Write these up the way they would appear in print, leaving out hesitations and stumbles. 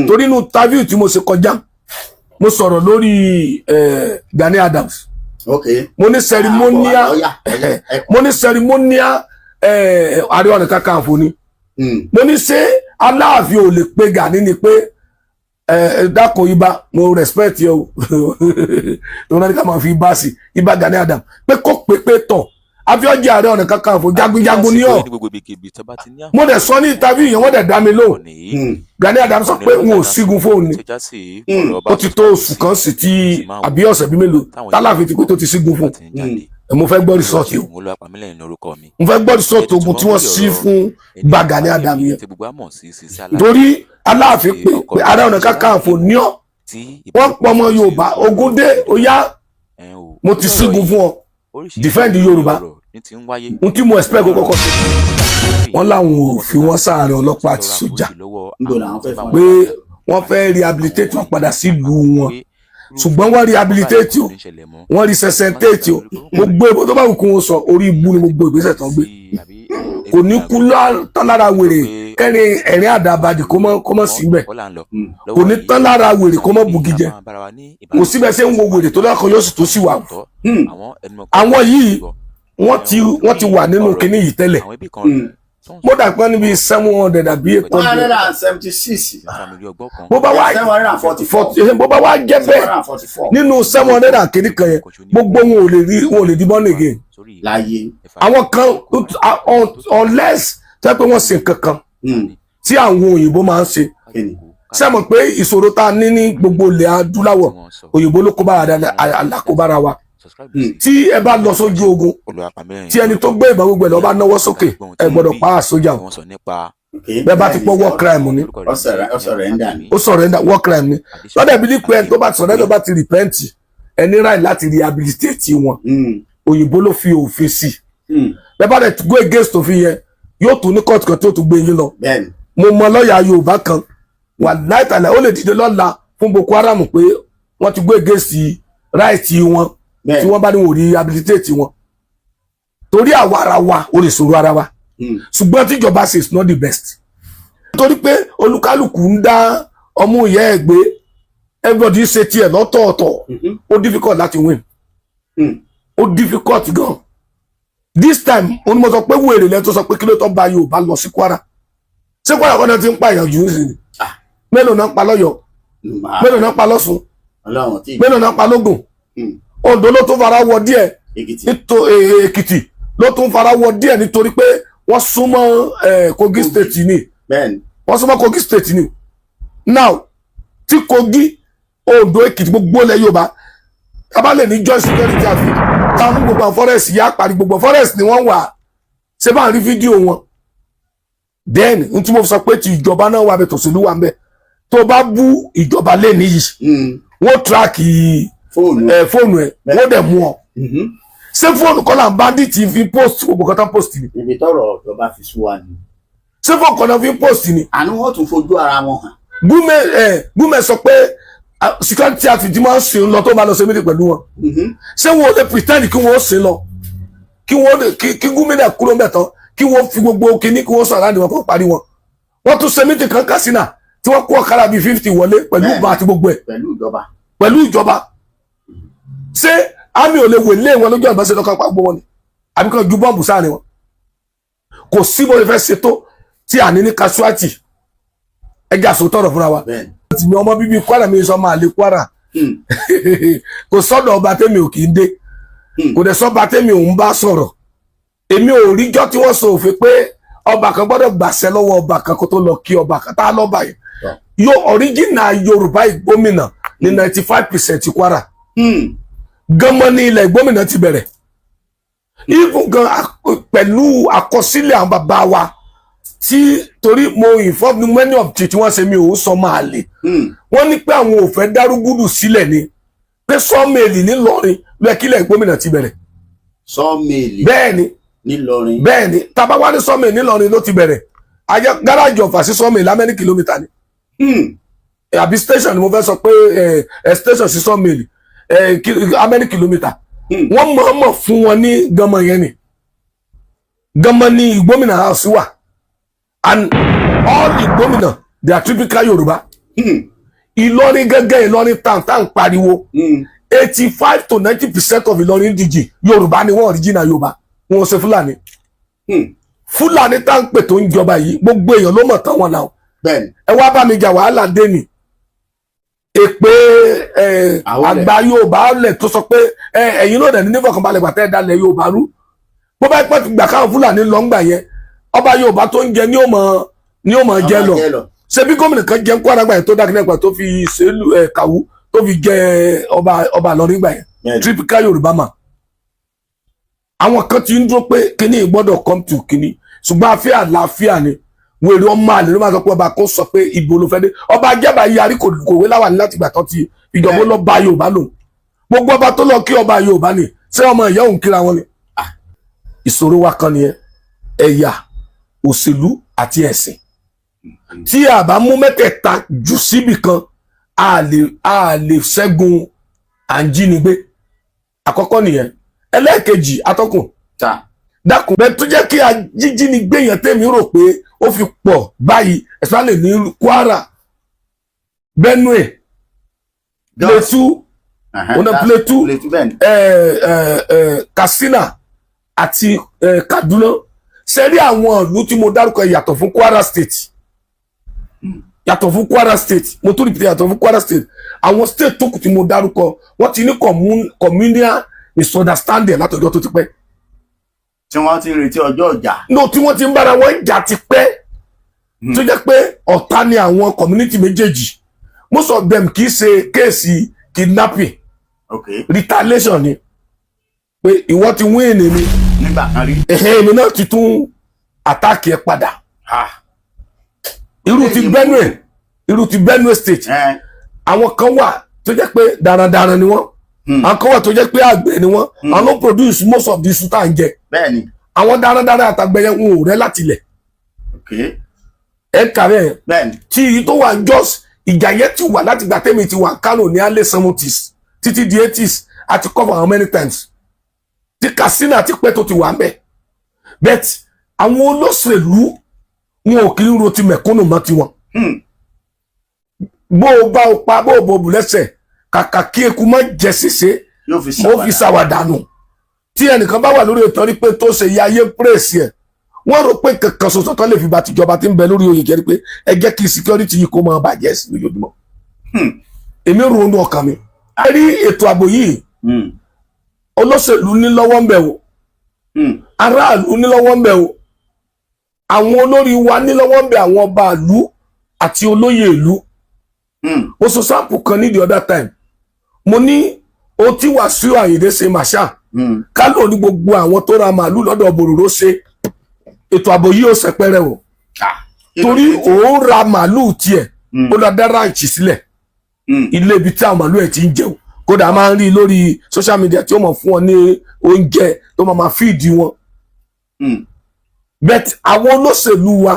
Torí inú interview tí mo ṣe kọjá, mo sọ̀rọ̀ lórí Gani Adams. Mo ní ceremonial Ọ̀yá, ọ̀yá, ẹ mo ní ceremonial Ààrẹ Ọ̀nà Kakanfò ni. Mo ní, ṣé Aláàfin ò lè pe Gani ni pé ẹ dákun ibà, mo respect yẹ o, tó náà ní ká máa fi ibà sí ibà Gani Adams, pé kó pé tọ̀ àfíọ́jì Ààrẹ Ọ̀nà Kakanfò, jagunjagun ní ọ̀. Mo dẹ̀ sọ ní interview yẹn, wọ́n dẹ̀ dá mi lóhùn. Gani Adams sọ pé n ò sígun fóònù ni. Ó ti tó oṣù kan sí tí àbí ọ̀sẹ̀ bí mélòó tálàfin ti pé tó ti sígun fún un. Mo fẹ́ gbọ́ result o, mo fẹ́ gbọ́ result ogun tí wọ́n sí fún gba Gani Adams yẹn, torí Aláàfin pé pé Ààrẹ Ọ̀nà Kakanfò ní ọ́, wọ́n pọ̀ ọmọ Yorùbá, ogun dé, ó yá, mo ti sígun fún ọ, defend Yorùbá. Ohun tí mo expect kó kọ́kọ́ sí, wọ́n láwọn ò fi wọ́n sáàrin ọlọ́pàá àti sójà. Níbo làwọn fẹ́ fún Pé wọ́n fẹ́ rehabilitate wọn padà sílùú wọn, ṣùgbọ́n wọ́n rehabilitate o, wọ́n resuscitate o, gbogbo ìbò tó bá wù kó wọn sọ, orí ibú ni gbogbo ìgbésẹ̀ tó ń gbé. Kò ní kú tán lára wèrè kẹrin ẹ̀rín àdàbàdì kó mọ́ síbẹ̀, kò ní tán lára wèrè kó mọ́ bugi jẹ. Kò síbẹ̀ ṣé ń wo wèrè tó lọ́kàn yóò sì tó sì wà. Àwọn yìí, wọ́n ti wà nínú kinní yìí tẹ́lẹ̀. Mo dà pé níbi 700 àbí eight one hundred hundred and seventy six Bó bá wá 744. 40, bó bá wá jẹ́ seven bẹ́ẹ̀, hundred and forty four nínú 700 and kìíní kan yẹn, gbogbo wọn ò lè rí, wọn ò lè di born again. Láyé. Àwọn kan, unless tẹ́ pé wọ́n ṣe nǹkan kan tí àwọn òyìnbó máa ń ṣe. Kíni? Ṣé mọ̀ pé ìṣòro tá a ní ní gbogbo ilẹ̀ adúláwọ̀, òyìnbó ló kó bára dáadáa, alákóbára wa. Tí ẹ bá lọ sójú ogun, tí ẹni tó gbé ìbọn gbogbo ẹ̀ lọ bá náwó sókè, ẹ gbọ́dọ̀ pa á sójà o. Bẹ́ẹ̀ bá ti pọ̀, war crime ni. Ó surrender ni. Ó surrender, war crime ni. Lọ́dẹ̀ bí ní pé ẹni tó bá surrender, bá ti repent, ẹni right láti rehabilitate wọn. Òyìnbó ló fi òfin sí. Bẹ́ẹ̀ bá dẹ̀ go against òfin yẹn, yóò tún ní court kan tó tún gbé yín lọ. Mo mọ lọ́ọ̀yà Yorùbá kan, wà láìtàlẹ̀, ó lè dìde lọ́la fún Boko Haram pé wọ́n ti go against right wọn tí wọ́n bá ní wò rehabilitate wọn, torí àwa ara wa ó lè sọ̀rọ̀ ara wa. Ṣùgbọ́n tíjọba ṣe is not the best, torí pé olúkálùkù ń dá ọmú ìyá ẹ̀ gbé, everybody ṣe tiẹ̀ lọ́tọ̀ọ̀tọ̀. Ó difficult láti win. Ó difficult gan this time. Ó ní mo sọ pé wèrè lẹ́tọ́ sọ pé kí ló tọ́ bá Yorùbá lọ sí Kwara. Ṣé Kwara kọ́ni ti ń pààyàn jù ú sí ni? Mélòó náà ń pa lọ́yọ̀ọ́? Mélòó náà ń pa lọ́ṣun? Ọlọ́run tí Mélòó náà ń pa lógùn? Oǹdó ló tún fara wọ díẹ̀. Èkìtì. Èkìtì ló tún fara wọ díẹ̀, nítorí pé wọ́n súnmọ́ Kogi State ni. Wọ́n súnmọ́ Kogi State ni. Now, tí Kogi, Oǹdó, Èkìtì, gbogbo ilẹ̀ Yorùbá tábà lè ní joint security àfi táwọn mú gbogbo àwọn forest yá parí, gbogbo forest ni wọ́n wà. Ṣé bá ń rí fídíò wọn? Then n tí mo sọ pé ti ìjọba náà wà bẹ, tòṣèlú wà ń bẹ. Tó bá bú ìjọba lé níyì, wọ́n track fóònù. Ẹ fóònù ẹ, wọ́n dẹ̀ mú ọ. Ṣé fóònù kọ́ là ń bandit fi post gbogbo kan tán post ni? Ibi tọ́rọ̀ ìjọba fi sú wa ni. Ṣé fóònù kan náà fi post ni? Àánú wọn tún fojú ara wọn hàn. Gúnmẹ̀ ẹ, Gúnmẹ̀ sọ pé security outfit máa ń sìn lọ tó máa lọ ṣe meeting pẹ̀lú wọn. Ṣé wọn ò lè pretend kí wọ́n ó sìn lọ, kí wọ́n lè kí gómìnà kúrò ń bẹ̀ tán, kí wọ́n fi gbogbo kinní, kí wọ́n sọ̀rọ̀ láti wọn kó parí wọn? Wọ́n tún ṣe meeting kan Katsina tí wọ́n kó ọ̀kadà bíi 50 wọlé pẹ̀lú ìbọn àti gbogbo ẹ̀. Pẹ̀lú ìjọba. Pẹ̀lú ìjọba. Ṣé army ò lè wò lé wọn lójú àgbàṣe lọ́kàn pa gbogbo wọn ni, àbí kan ju bọ́ǹbù sáàrin wọn? Kò sí bó ṣe fẹ́ ṣe tó tí à ní ní casualty. Ẹja sòtọ̀rọ̀ fúnra wa. Tìmí ọmọ bíbí Kwara mi, sọ máa lè Kwara. Kò sọ́dọ̀ ọba tẹ́mi ò kì í dé. Kò dẹ̀ sọ́ba tẹ́mi ò ń bá sọ̀rọ̀. Èmi ò ríjọ́ tí wọ́n sọ òfin pé ọba kan gbọ́dọ̀ gbàṣẹ lọ́wọ́ ọba kan kó tó lọ kí ọba kan tá a lọ́ba yẹn. Yóò original Yorùbá Ìgbómìnà ní 95% Kwara. Gánmọ́ ní ilẹ̀ Ìgbómìnà ti bẹ̀rẹ̀, even gan pẹ̀lú àkọsílẹ̀ àwọn bàbá wa tí, torí mo inform ní many of tí wọ́n ṣe, mi ò sọ máa lè. Wọ́n ní pé àwọn ò fẹ́ dárúgúdù sílẹ̀ ni, pé sawmill nílọrin lẹ́kílẹ̀ Ìgbómìnà ti bẹ̀rẹ̀. Sawmill? Bẹ́ẹ̀ ni. Nílọrin? Bẹ́ẹ̀ ni. Tá bá wá ní sawmill nílọrin ló ti bẹ̀rẹ̀, ajá gáràjì Ọ̀fà sí sawmill, how many kilometre ni? Àbí station ni mo fẹ́ sọ pé ẹ station sí sawmill ẹ how many kilometre? Wọ́n mọ̀ọ́mọ̀ fún wọn ní Gánmọ̀ yẹn ni. Gánmọ̀ ní Ìgbómìnà house wà, and all Ìgbómìnà, they are typical Yorùbá. Ìlọrin gẹ́gẹ́, Ìlọrin town tá à ń pariwo, 85 to 90% of Ìlọrin díjì Yorùbá ni wọ́n, original Yorùbá wọn ò ṣe Fúlàní. Fúlàní tá à ń pè tó ń jọba yìí, gbogbo èèyàn ló mọ̀ tán wọn náà. Ẹ wá bá mi jà, wàhálà dé ni. Èpè ẹ Àwọlẹ̀. àgbà Yorùbá lẹ̀ tó sọ pé ẹ ẹ̀yin náà dẹ̀ ní nífọ̀kànbalẹ̀ gbàtẹ́ ẹ̀ dalẹ̀ Yorùbá rú. Bó bá pẹ́ gbà káwọn Fúlàní lọ ń gbà yẹn, ọba Yorùbá tó ń jẹ ní ó mọ̀ jẹ lọ. Ṣe bí gómìnà kan jẹ ń Kwara gbà yẹn tó dákínà gbà tó fi ṣèlú ẹ kàwú tó fi jẹ ọba Ìlọrin gbà yẹn? Typical Yorùbá mà. Àwọn kan ti ń dúró pé kíní gbọ́dọ̀ come to kíní, ṣùgbọ́n àfíà àlàáfíà ni. Wèrè ọmọ àlè ló máa sọ pé ọba kó sọ pé ibo ló fẹ́ dé. Ọba ajẹ́bà yarí, kò kòwé láwà ní láti gbà tán ti ìjọba lọ bá Yorùbá lòun. Gbogbo ọba tó lọ kí ọba Yorùbá ni, ṣé ọmọ ìyá òun kíra wọn ni? Ìṣòro wa kan nìyẹn: ẹ̀yà, òṣèlú àti ẹ̀sìn. Tí a bá mú mẹ́tẹ̀ẹ̀ta jù síbì kan, a lè ṣẹ́gun àǹjínigbé. Àkọ́kọ́ nìyẹn. Ẹlẹ́ẹ̀kejì, atọ́kùn, Ta. dákun, bẹ́ẹ̀ tó jẹ́ kí ajínigbé yẹn, tèmi rò pé ó fi pọ̀ báyìí, especially ní Kwara, Benue, Plateau, ọ̀nà Plateau, Plateau, bẹ́ẹ̀ ni. Katsina àti Kaduna. Sẹ́rí àwọn ìlú tí mo dárúkọ yàtọ̀ fún Kwara State, yàtọ̀ fún Kwara State, mo tún repeat, yàtọ̀ fún Kwara State. Àwọn state tó kù tí mo dárúkọ, wọ́n ti ní communal misunderstanding látọjọ́ tó ti pẹ́. Tí wọ́n ti ń retí ọjọ́ ìjà. No, tí wọ́n ti ń bára wọn jà ti pẹ́, tó jẹ́ pé ọ̀tá ni àwọn community méjèèjì. Most of them kì í ṣe case kidnapping, retaliation ni, pé ìwọ ti win mi nígbà kan rí. Ẹ̀hẹ́, èmi náà ti tún attack ẹ padà. Irú ti Benue State, àwọn kan wà tó jẹ́ pé darandaran ni wọ́n, àwọn kan wà tó jẹ́ pé àgbẹ̀ ni wọ́n. Àwọn ló produce most of the iṣu tá à ń jẹ. Àwọn darandaran àtàgbẹ̀ yẹn, wọn ò rẹ́ láti ilẹ̀. Ẹ kàrẹ́ ẹ̀. Tí èyí tó wà just, ìjà yẹn ti wà láti gbà tẹ́mi ti wà Kano ní early 70s títí di 80s, àti cover how many times. Tí Katsina ti pẹ́ tó ti wà ń bẹ̀, but àwọn olóṣèlú wọn ò kí ń ro ti mẹ̀kúnnù mọ́ tiwọn. Bó o bá o pa, bó o bò bù lẹ́sẹ̀, kàkà kí eku má jẹ ṣèṣe, Yóò fi mo fi ṣàwàdànù. Tí ẹnìkan bá wà lórí ètò rí pé tó ṣe ya ayé pírèsì ẹ̀, wọ́n rò pé kankan ṣoṣo tó lè fi ba tìjọba tí ń bẹ lórí oyè jẹ́ pé ẹ jẹ́ kí security yìí kó máa bàjẹ́ sí lójoojúmọ́. Èmi ronú ọkàn mi. A rí ètò ààbò yìí, olóṣèlú ní lọ́wọ́ ń bẹ̀ o, aráàlú ní lọ́wọ́ ń bẹ̀ o, àwọn olórí wa ní lọ́wọ́ ń bẹ̀, àwọn ọba ìlú àti olóyè ìlú. Mo sọ sample kan ní the other time, mo ní ohun tí Wàsíù Àyìndé ṣe màṣá kálò ní gbogbo àwọn tó ra màálù lọ́dọ̀ bòròró ṣe, ètò ààbò yìí ó sẹpẹrẹ o. Torí òun ra màálù tiẹ̀, ó lọ dá ranch sílẹ̀, ilé ibi tí àwọn màálù ẹ̀ ti ń jẹun. Kódà a máa ń rí lórí social media tí ó mọ̀ fún wọn ní oúnjẹ tó máa máa feed wọn. But àwọn olóṣèlú wa,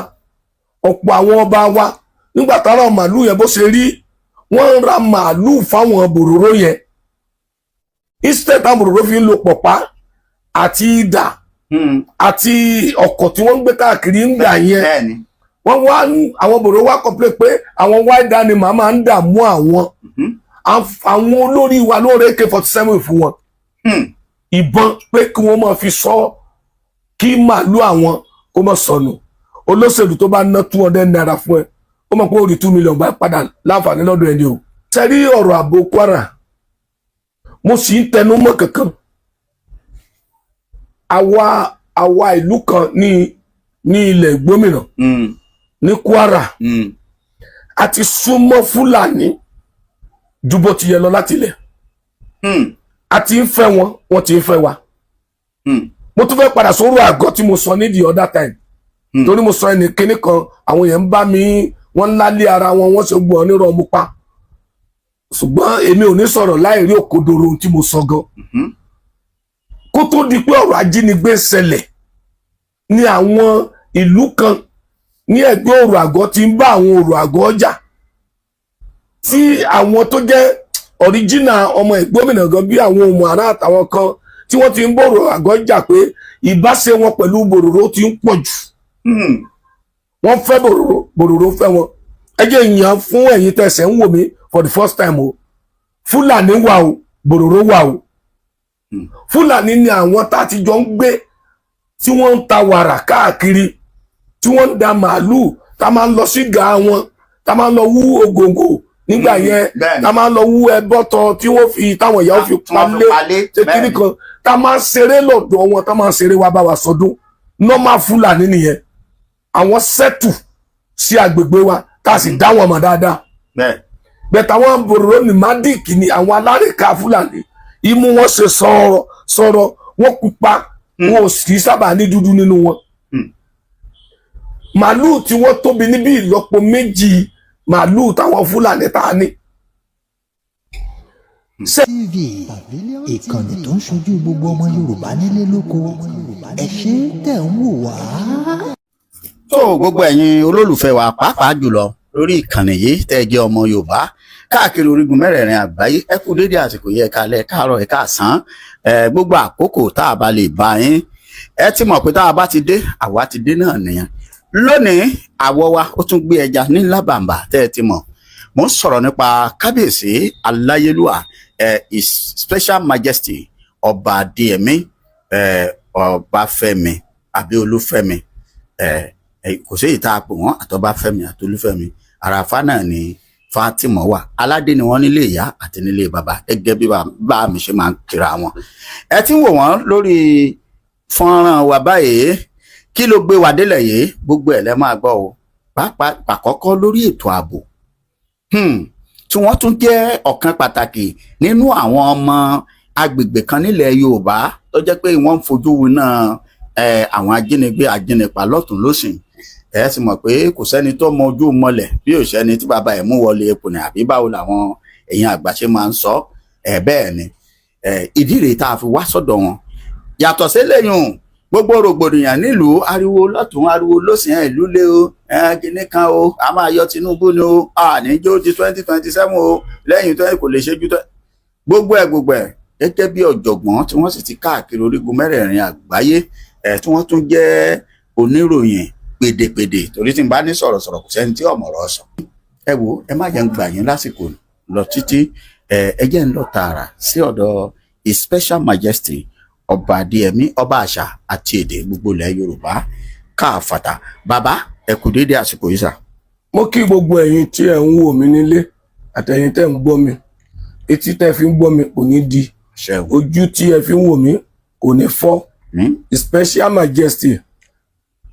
ọ̀pọ̀ àwọn ọba wa, nígbà táwọn màálù yẹn bó ṣe rí, wọ́n ń ra màálù fáwọn bòròró yẹn instead. Táwọn bòròró fi ń lo pọ̀pá àti idà àti ọkọ̀ tí wọ́n ń gbé káàkiri ń gbà yẹn, wọ́n wá àwọn bòròró wá complain pé àwọn wild animal máa ń dààmú àwọn. Àwọn olórí wa ló rẹ AK-47 fún wọn, ìbọn, pé kí wọ́n máa fi sọ kí màálù àwọn kó má sọnù. Olóṣèlú tó bá ná ₦200 fún ẹ, ó mọ̀ pé ó rí 2 million gbà padà láǹfààní lọ́dọ̀ ẹni o. Sẹ́rí ọ̀rọ̀ ààbò Kwara, mo sì ń tẹnu mọ́ kankan. Àwa Àwa ìlú kan ní ilẹ̀ Ìgbómìnà, ní Kwara, a ti súnmọ́ Fúlàní ju bó ti yẹ lọ láti ilẹ̀. A ti ń fẹ́ wọn, wọ́n ti ń fẹ́ wa. Mo tún fẹ́ padà sórí àgọ́ tí mo sọ ní the other time, torí mo sọ ẹnì kíní kan, àwọn èèyàn ń bá mi, wọ́n ń lálé ara wọn, wọ́n ṣe gbọ́n onírọ̀ mú pa, ṣùgbọ́n èmi ò ní sọ̀rọ̀ láì rí òkodoro ohun tí mo sọ gan. Kó tó di pé ọ̀rọ̀ ajínigbé ṣẹlẹ̀ ní àwọn ìlú kan ní ẹgbẹ́ òrò àgọ́ ti ń bá àwọn òrò àgọ́ jà, tí àwọn tó jẹ́ original ọmọ Ìgbómìnà gan, bí àwọn ọmọ ará àtàwọn kan tí wọ́n ti ń bòrò àgọ́ jà pé ìbáṣe wọn pẹ̀lú bòròró ti ń pọ̀ jù. Wọ́n fẹ́ bòròró, bòròró fẹ́ wọn. Ẹ jẹ́ ìyàn fún ẹ̀yin tẹ̀sẹ̀ ń wò mí for the first time o. Fúlàní wà o, bòròró wà o. Fúlàní ni àwọn tá a ti jọ ń gbé, tí wọ́n ń ta wàrà káàkiri, tí wọ́n ń da màálùú, tá a máa ń lọ sí gàá wọn, tá a máa ń lọ wú ògòǹgò nígbà yẹn, tá a máa ń lọ wú ẹbọtọ tí wọ́n fi táwọn ìyàwó fi Tí wọ́n fi palé palé, ṣe kíní kan, tá a máa ń ṣeré lọ́dọ̀ wọn, tá a máa ń ṣeré wá bá wa sọdún. Normal Fúlàní nìyẹn. Àwọn settle sí agbègbè wa, tá a sì dá wọn mọ̀ dáadáa. Bẹ́ẹ̀ táwọn bòròró nomadic ni, àwọn alárìnká Fúlàní. Imú wọn ṣe sọ̀rọ̀ sọ̀rọ̀, wọn pupa, wọn ò sì sábà ní dúdú nínú wọn. Màálùú tí wọ́n tóbi níbi ìlọ́po méjì màálùú táwọn Fúlàní tá a ní. TV, ìkànnì tó ń ṣojú gbogbo ọmọ Yorùbá nílé lóko. Ẹ ṣé tẹ̀ ń wò wá. Tó gbogbo ẹ̀yin olólùfẹ́ wa, pàápàá jùlọ lórí ìkànnì yìí, tẹ́ ẹ jẹ́ ọmọ Yorùbá káàkiri orígun mẹ́rẹ̀ẹ̀rin àgbáyé, ẹ kú dédé àsìkò yẹ, ẹ káalẹ́, káàárọ̀, ẹ káàsán, ẹ gbogbo àkókò tá a bá lè bá yín. Ẹ ti mọ̀ pé tá a bá ti dé, àwa ti dé náà nìyẹn. Lónìí, àwọ̀ wa ó tún gbé ẹja ní lábàǹbà. Tẹ́ ẹ ti mọ̀, mo ń sọ̀rọ̀ nípa kábíyèsí aláyélúwà, ẹ His Special Majesty Ọba Adéyẹmí, ẹ Ọbáfẹ́mi àbí Olúfẹ́mi, ẹ kò sí èyí tá a pè wọ́n, àtọbáfẹ́mi àtolúfẹ́mi, àràfá náà ni Fatima wà. Aládé ni wọ́n nílé ìyá àti nílé bàbá, gẹ́gẹ́ bí bá mi ṣe máa ń kíra wọn. Ẹ ti ń wò wọ́n lórí fọ́nrán wa báyìí. Kí ló gbé wa délẹ̀ yìí? Gbogbo ẹ̀ lẹ́ máa gbọ́ o, pàápàá àkọ́kọ́ lórí ètò ààbò, tí wọ́n tún jẹ́ ọ̀kan pàtàkì nínú àwọn ọmọ agbègbè kan nílẹ̀ Yorùbá tó jẹ́ pé wọ́n ń fojú winá àwọn ajínigbé ajínipa lọ́tún lọ́sìn. Ẹ sì mọ̀ pé kò sẹ́ni tó mọ ojú mọ́lẹ̀ bí ò sẹ́ni tí bàbá ẹ̀ mú wọlé epo ní, àbí báwo làwọn èèyàn àgbà ṣe máa ń sọ ẹ? Bẹ́ẹ̀ ni. Ìdí rèé tá a fi wá sọ́dọ̀ wọn. Yàtọ̀ sílẹ̀yìn gbogbo rògbòdìyàn nílùú, ariwo lọ́tún, ariwo lọ́sìn, ẹ̀ ìlú lé o, ẹ̀ kíní kan o, a máa yọ Tinubu ni o, àníjó ti 2027 o, lẹ́yìn tó kò lè ṣe ju tó gbogbo ẹ̀ gbogbo ẹ̀. Gẹ́gẹ́ bí ọ̀jọ̀gbọ́n tí wọ́n sì ti káàkiri orígun mẹ́rẹ̀ẹ̀rin àgbáyé, ẹ̀ tí wọ́n tún jẹ́ oníròyìn pèdèpèdè, torí tí n bá ní sọ̀rọ̀sọ̀rọ̀, kò sẹ́ni tí ọ̀mọ̀rọ̀ sọ. Ẹ wo, ẹ má jẹ́ ń gbà yín lásìkò lọ títí. Ẹ jẹ́ ń lọ tààrà sí ọ̀dọ̀ His Special Majesty Ọba Adéyẹmí, ọba àṣà àti èdè gbogbo ilẹ̀ Yorùbá káàfàtà. Bàbá, ẹ kú déédéé àsìkò yìí sà. Mo kí gbogbo ẹ̀yin tí ẹ̀ ń wò mí nílé àtẹ̀yin tẹ́ ń gbọ́ mi. Etí tẹ́ fi ń gbọ́ mi kò ní di, ṣe o. Ojú tí ẹ fi ń wò mí kò ní fọ́. His Special Majesty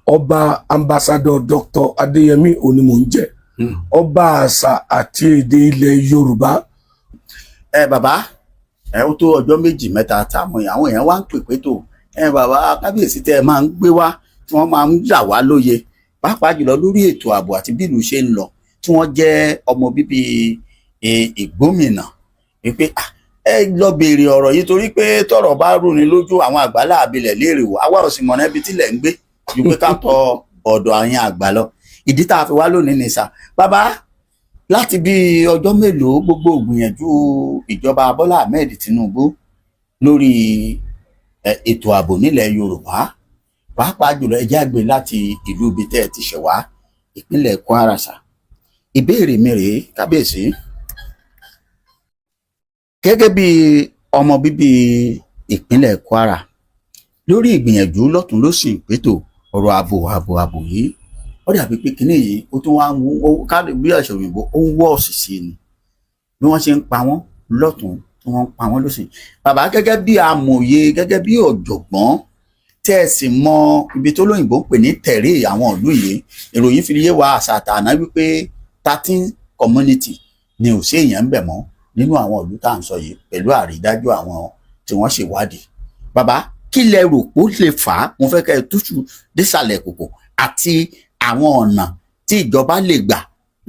Ọba Ambassador Dr. Adéyẹmí òní mò ń jẹ́, ọba àṣà àti èdè ilẹ̀ Yorùbá. Ẹ bàbá, ẹ ó tó ọjọ́ méjì mẹ́ta táwọn àwọn èèyàn wá ń pè pé tó ẹ bàbá kábíyèsí tẹ ẹ máa ń gbé wá, tí wọ́n máa ń yà wá lóye, pàápàá jùlọ lórí ètò ààbò àti bí ìlú ṣe ń lọ, tí wọ́n jẹ́ ọmọ bíbí Ìgbómìnà, wípé ah, ẹ lọ béèrè ọ̀rọ̀ yìí, torí pé tọ́rọ̀ bá rúni lójú, àwọn àgbàlá àbilẹ̀ léèrè wò. Àwa ò sì mọ̀nà ibi tílẹ̀ ń gbé ju pé ká tọ ọ̀dọ̀ àwọn àgbà lọ. Ìdí tá a fi wá lónìí ni sà. Bàbá, láti bí ọjọ́ mélòó, gbogbo ìgbìyànjú ìjọba Bọ́lá Ahmed Tinubu lórí ètò ààbò nílẹ̀ Yorùbá, pàápàá jùlọ ẹ jẹ́ àgbẹ̀ láti ìlú ibi tẹ́ ẹ ti ṣẹ̀ wá, ìpínlẹ̀ Kwara sà. Ìbéèrè mi rèé, kábíyèsí, gẹ́gẹ́ bí ọmọ bíbí ìpínlẹ̀ Kwara, lórí ìgbìyànjú lọ́tún lọ́sìn ìpètò ọ̀rọ̀ ààbò ààbò ààbò yìí, ó dàbí pé kinní yìí ó tún wá ń wú ó ká bí ẹ̀ṣẹ̀ òyìnbó, ó ń wọ́ ọ̀sì sí ni, bí wọ́n ṣe ń pa wọ́n lọ́tún tí wọ́n ń pa wọ́n lọ́sìn. Bàbá, gẹ́gẹ́ bí amòye, gẹ́gẹ́ bí ọ̀jọ̀gbọ́n tí Tẹ́ ẹ sì mọ ibi tó lóyìnbó ń pè ní tẹ̀rí àwọn ìlú yìí. Ìròyìn fi yé wa àṣà àtàná wípé 13 community ni ò sí èèyàn ń bẹ̀ mọ́ nínú àwọn ìlú tá à ń sọ yìí, pẹ̀lú àrídájú àwọn tí wọ́n ṣèwádìí. Bàbá, kí lẹ rò pé ó lè fà á? Mo fẹ́ kẹ́ ẹ túṣu désàlẹ̀ kòkò àti àwọn ọ̀nà tí ìjọba lè gbà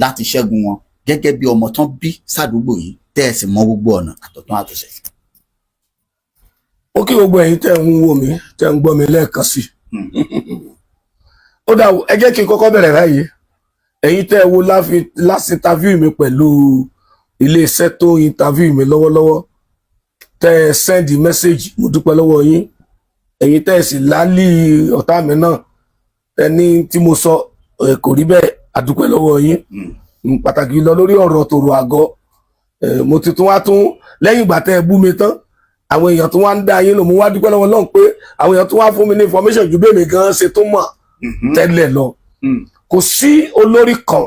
láti ṣẹ́gun wọn, gẹ́gẹ́ bí ọmọ tán bí sádùúgbò yìí, tẹ́ ẹ sì mọ gbogbo ọ̀nà àtọ̀tún àtòsẹ̀. Ó kí gbogbo ẹ̀yin tẹ́ ń wò mí, tẹ́ ń gbọ́ mi lẹ́ẹ̀kan sí i. Ó dà, ẹ jẹ́ kí n kọ́kọ́ bẹ̀rẹ̀ báyìí. Ẹ̀yin tẹ́ ẹ wo last interview mi pẹ̀lú iléeṣẹ́ tó interview mi lọ́wọ́lọ́wọ́, tẹ́ ẹ send message, mo dúpẹ́ lọ́wọ́ yín. Ẹ̀yin tẹ́ ẹ sì lálì ọ̀tá mi náà, ẹni tí mo sọ kò rí bẹ́ẹ̀, àdúpẹ́ lọ́wọ́ yín. Pàtàkì lọ lórí ọ̀rọ̀ tòrò àgọ́, mo ti tún wá tún lẹ́yìn ìgbà tẹ́ ẹ bú mi tán, àwọn èèyàn tó wá ń dá yín lò, mo wá dúpẹ́ lọ́wọ́ Ọlọ́run pé àwọn èèyàn tó wá fún mi ní information ju bẹ́ẹ̀ mi gan ṣe tó mọ̀ tẹ́lẹ̀ lọ. Kò sí olórí kan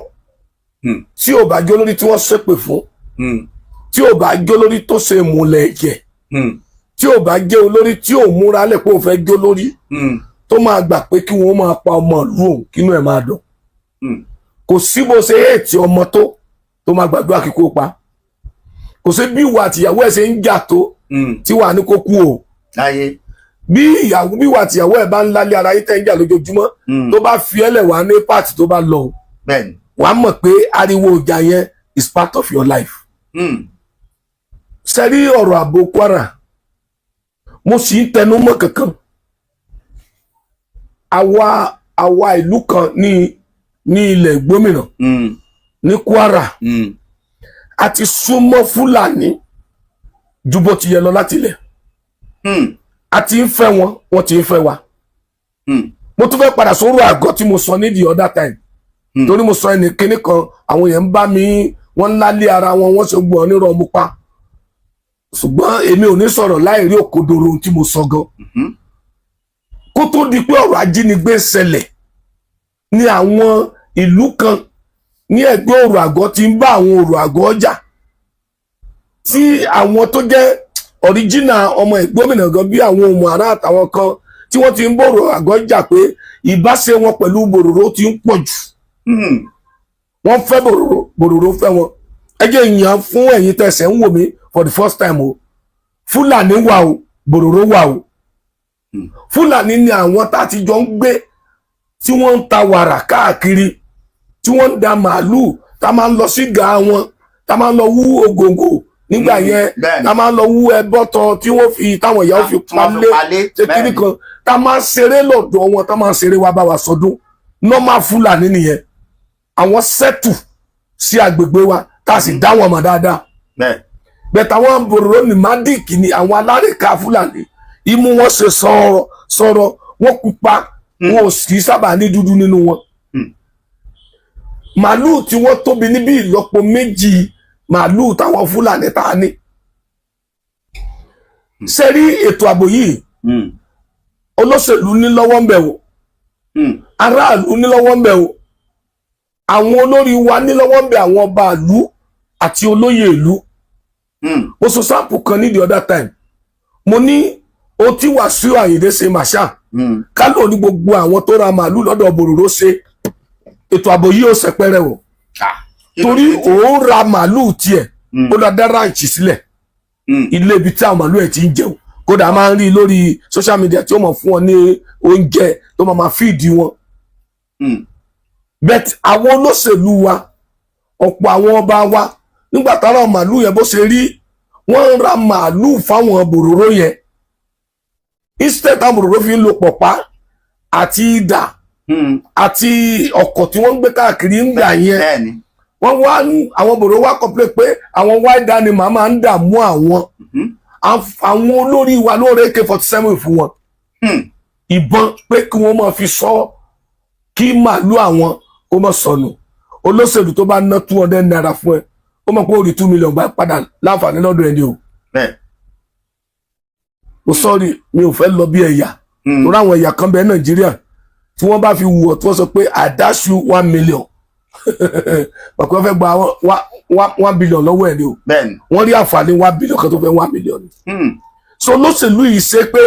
tí ò bá jó lórí tí wọ́n ṣépè fún, tí ò bá jó lórí tó ṣe ìmùlẹ̀ ẹ̀jẹ̀, tí ò bá jẹ́ olórí tí ò múra lẹ̀ pé òun fẹ́ jó lórí, tó máa gbà pé kí wọ́n máa pa ọmọ ìlú òun kínú ẹ̀ máa dùn. Kò sí bó ṣe èètì ọmọ tó máa gbàdúrà kíkó pa. Kò sí bí ìwà àtìyàwó ẹ̀ ṣe ń jà tó tí wàá ní kó kú o. Láyé. Bí ìyàwó, bí ìwà àtìyàwó ẹ̀ bá ń lálé ara yìí tẹ́ ń jà lójoojúmọ́, tó bá fi ẹ́lẹ̀ wá ní pàtì tó bá lọ o, wàá mọ̀ pé ariwo ìjà yẹn is part of your life. Sẹ́rí ọ̀rọ̀ ààbò Kwara, mo sì ń tẹnu mọ́ kankan. Àwa ìlú kan ní ilẹ̀ gómìnà ní Kwara, a ti súnmọ́ Fúlàní ju bó ti yẹ lọ láti ilẹ̀. A ti ń fẹ́ wọn, wọ́n ti ń fẹ́ wa. Mo tún fẹ́ padà sórí àgọ́ tí mo sọ ní the other time, torí mo sọ ẹnì kíní kan, àwọn èèyàn ń bá mi, wọ́n ń lálé ara wọn, wọ́n ṣe gbọ́ onírọ̀ mú pa, ṣùgbọ́n èmi ò ní sọ̀rọ̀ láì rí òkodoro ohun tí mo sọ gan. Kó tó di pé ọ̀rọ̀ ajínigbé ṣẹlẹ̀ ní àwọn ìlú kan ní ẹgbẹ́ òrò àgọ́ ti ń bá àwọn òrò àgọ́ jà, tí àwọn tó jẹ́ original ọmọ ìgbómìnà gan, bí àwọn ọmọ ará àtàwọn kan tí wọ́n ti ń bòrò àgọ́ jà pé ìbáṣe wọn pẹ̀lú bòròró ti ń pọ̀ jù. Wọ́n fẹ́ bòròró, bòròró fẹ́ wọn. Ẹ jẹ́ ìyàn fún ẹ̀yin tẹ̀sẹ̀ ń wò mí for the first time o. Fúlàní wà o, bòròró wà o. Fúlàní ni àwọn tá a ti jọ ń gbé, tí wọ́n ń ta wàrà káàkiri, tí wọ́n ń da màálùú, tá a máa ń lọ sí ga wọn, tá a máa ń lọ wú ògòǹgò nígbà yẹn, tá a máa ń lọ wú ẹbọtọ tí wọ́n fi táwọn ìyàwó fi Tí wọ́n fi palẹ̀ palé, ṣe kíní kan, tá a máa ń ṣeré lọ́dọ̀ wọn, tá a máa ń ṣeré wá bá wa sọdún. Normal Fúlàní nìyẹn. Àwọn settle sí agbègbè wa, tá a sì dá wọn mọ̀ dáadáa. Bẹ́ẹ̀ táwọn bòròró nomadic ni, àwọn alárèká Fúlàní. Imú wọn ṣe sọ̀rọ̀ sọ̀rọ̀, wọn pupa, wọn ò sì sábà ní dúdú nínú wọn. Màálùú tí wọ́n tóbi níbi ìlọ́po méjì màálùú táwọn Fúlàní tá a ní. Ṣe rí ètò ààbò yìí, olóṣèlú ní lọ́wọ́ ń bẹ̀ wò, aráàlú ní lọ́wọ́ ń bẹ̀ o, àwọn olórí wa ní lọ́wọ́ ń bẹ̀, àwọn ọba ìlú àti olóyè ìlú. Mo sọ sample kan ní the other time, mo ní ohun tí Wàsíù Àyìndé ṣe màṣá kálò ní gbogbo àwọn tó ra màálù lọ́dọ̀ bòròró ṣe, ètò ààbò yìí ó ṣẹpẹrẹ o. Ah, torí òun ra màálù tiẹ̀, ó lọ dá ranch sílẹ̀, ilé ibi tí àwọn màálù ẹ̀ ti ń jẹun. Kódà máa ń rí lórí social media tí ó mọ̀ fún wọn ní oúnjẹ tó máa feed wọn. But àwọn olóṣèlú wa, ọ̀pọ̀ àwọn ọba wa, nígbà táwọn màálù yẹn bó ṣe rí, wọ́n ń ra màálù fáwọn bòròró yẹn instead. Táwọn bòròró fi ń lo pọ̀pá àti idà àti ọkọ̀ tí wọ́n ń gbé káàkiri ń gbà yẹn. Wọ́n wá àwọn bòròró wá complain pé àwọn wild animal máa ń dààmú àwọn. Àwọn olórí wa ló rẹ AK-47 fún wọn, ìbọn, pé kí wọ́n máa fi sọ kí màálù àwọn kó má sọnù. Olóṣèlú tó bá ná ₦200 fún ẹ, ó mọ̀ pé ó rí 2 million gbà padà láǹfààní lọ́dọ̀ ẹni o. Mo sọ́ọ̀rì, mi ò fẹ́ lọ bí ẹ̀yà, torí àwọn ẹ̀yà kan bẹ́ẹ̀ Nàìjíríà tí wọ́n bá fi wù ọ́, tí wọ́n sọ pé, "I dash you 1 million," pàpẹ́ wọ́n fẹ́ gba 1 billion lọ́wọ́ ẹ̀ ni o. Wọ́n rí àǹfààní 1 billion kan tó fẹ́ 1 million. So olóṣèlú yìí ṣe pé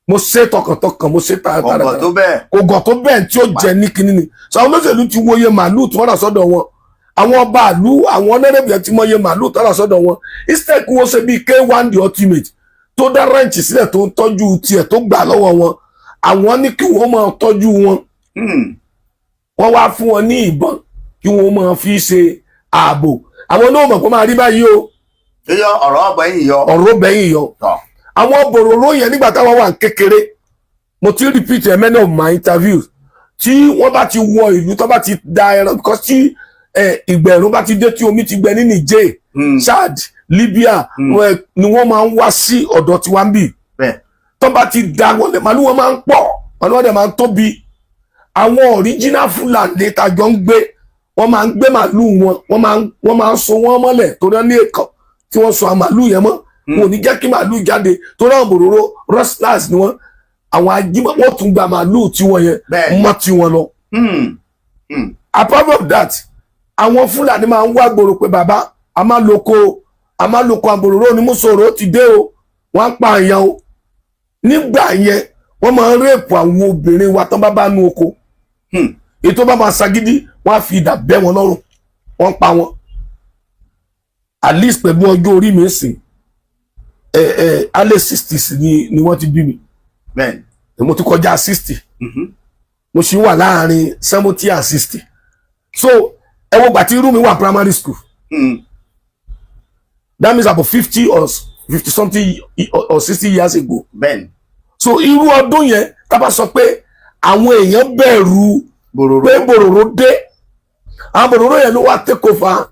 Mo ṣe tọkàntọkàn, mo ṣe Ọ̀gọ̀ tààràtàrà. Tó bẹ́ẹ̀. Kò gọ̀ tó bẹ́ẹ̀ tí ó jẹ ní kinní ni. So àwọn olóṣèlú ti wo iye màálù tí wọ́n rà sọ́dọ̀ wọn, àwọn ọba àlú, àwọn honourable yẹn ti mọ iye màálù tí wọ́n rà sọ́dọ̀ wọn. Instead kí wọ́n ṣe bíi K1 The Ultimate tó dá ranch sílẹ̀, tó ń tọ́jú tiẹ̀, tó gbà lọ́wọ́ wọn, àwọn ní kí wọ́n máa tọ́jú wọn. Wọ́n wá fún wọn ní ìbọn kí wọ́n máa fi ṣe ààbò. Àwọn náà mọ̀ pé máa rí báyìí o. Yíyọ ọ̀rọ̀ ọgbà yìí yọ. Ọ̀rọ̀ bẹ́yìn yọ. Tọ̀. Àwọn bòròró yẹn, nígbà táwọn wà ní kékeré, mo ti repeat ẹ many of my interviews, tí wọ́n bá ti wọ ìlú, tó bá ti da ẹran, because tí ìgbẹ̀rún bá ti dé, tí omi ti gbẹ ní Niger, Chad, Libya, ni wọ́n máa ń wá sí ọ̀dọ̀ tiwa ń bì. Tó bá ti da wọlé, màálù wọn máa ń pọ̀, màálù wọn dẹ̀ máa ń tóbi. Àwọn original Fúlàní tàjọ ń gbé, wọ́n máa ń gbé màálù wọn, wọ́n máa ń so wọ́n mọ́lẹ̀ torí wọ́n ní èèkàn tí wọ́n so àwọn màálù yẹn mọ́. Wọn ò ní jẹ́ kí màálù jáde torí àwọn bòròró rustlers ni wọ́n, àwọn ajímọ̀. Wọ́n tún gba màálù tiwọn yẹn mọ́ tiwọn lọ. Apart from that, àwọn Fúlàní máa ń wá gbòòrò pé, "Bàbá, a máa loko, a máa loko, àbòròró onímùsòrò ti dé o, wọ́n á pa àyàn o." Nígbà yẹn, wọ́n máa ń rape àwọn obìnrin wa tán bá bá nu oko. Ètò bá máa ṣagídí, wọ́n á fi idà bẹ́ wọn lọ́rùn, wọ́n pa wọn. At least pẹ̀lú ọjọ́ orí mi sìn, ẹ ẹ early 60s ni wọ́n ti bí mi. Mo ti kọjá 60. Mo sì wà láàrin 70 and 60. So ẹ wo gbà tí irú mi wà primary school, that means about 50 or 50 something or 60 years ago. So irú ọdún yẹn, tá a bá sọ pé àwọn èèyàn bẹ̀rù bòròró pé bòròró dé, àwọn bòròró yẹn ló wá take over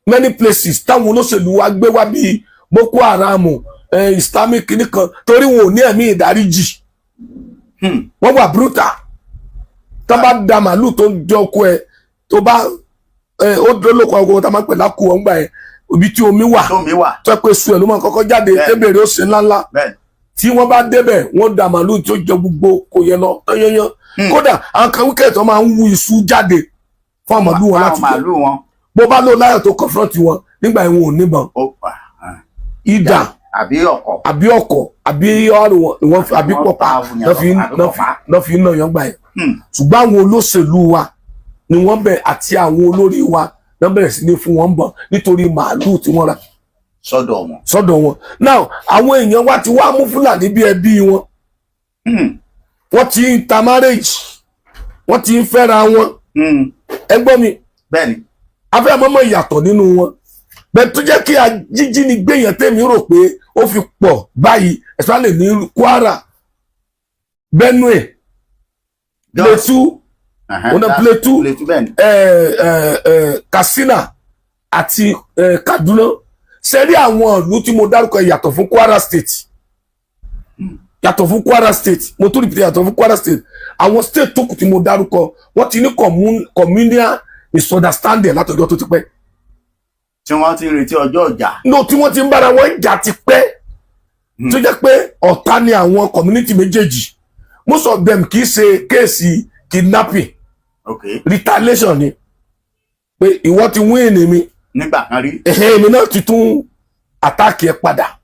many places táwọn olóṣèlú wa gbé wá bíi Boko Haram, Islamic kìnnìkan, torí wọn ò ní ẹ̀mí ìdáríjì. Wọ́n wà brutal. Tó bá da màálù tó ń jẹ oko ẹ, tó bá ẹ ó dúró lóko ọkọ tá a máa ń pè lákò ọ̀ngbà yẹn, ibi tí omi wà, tómi wà, tó ẹ pé su ẹ ló máa kọ́kọ́ jáde, tébèrè ó ṣe ńláńlá. Tí wọ́n bá débẹ̀, wọ́n da màálù tí ó jẹ gbogbo kò yẹ lọ tán yányán. Kódà àwọn kan wíkẹ̀ tó máa ń wú iṣu jáde fún àwọn màálù wọn fáwọn láti jẹ. Màálù wọn. Bó bá lò láyọ̀ tó confront wọn nígbà yẹn, wọn ò níbọn, ó idà àbí ọkọ̀, àbí ọkọ̀, àbí ọrùn wọn ni wọ́n fi, àbí wọ́n pọ̀pá pa àwọn náà fi èèyàn, àbí pọ̀pá. Náà fi ń nà yàn gbà yẹn. Ṣùgbọ́n àwọn olóṣèlú wa ni wọ́n bẹ̀ àti àwọn olórí wa náà bẹ̀rẹ̀ sí ní fún wọn bọ̀ nítorí màálù tí wọ́n rà sọ́dọ̀ wọn. sọ́dọ̀ wọn. Now àwọn èèyàn wa ti wá mú Fúlàní bí ẹbí wọn. Wọ́n ti ń ta marriage, wọ́n ti ń fẹ́ra wọn. Ẹ gbọ́ mi? Bẹ́ẹ̀ni. Afẹ́ mọ́mọ́ ìyàtọ̀ nínú wọn bẹ́ẹ̀ tó jẹ́ kí ajínigbé yẹn, tèmi rò pé ó fi pọ̀ báyìí, especially ní Kwara, Benue, Plateau, ọ̀nà Plateau, Plateau, bẹ́ẹ̀ni. Katsina àti Kaduna. Sẹ́rí àwọn ìlú tí mo dárúkọ, yàtọ̀ fún Kwara State, yàtọ̀ fún Kwara State, mo tún repeat, yàtọ̀ fún Kwara State, àwọn state tó kù tí mo dárúkọ, wọ́n ti ní communal misunderstanding látọjọ́ tó ti pẹ́. Tí wọ́n ti ń retí ọjọ́ ìjà. No, tí wọ́n ti ń bára wọn jà ti pẹ́, tó jẹ́ pé ọ̀tá ni àwọn community méjèèjì. Most of them kì í ṣe case kidnapping, retaliation ni, pé ìwọ ti win mi nígbà kan rí. Ẹ̀hẹ́, èmi náà ti tún attack ẹ padà.